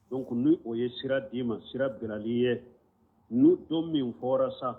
Speaker 2: Donc ni o ye sira d'i ma, sira bilali ye, ni don min fɔra sa.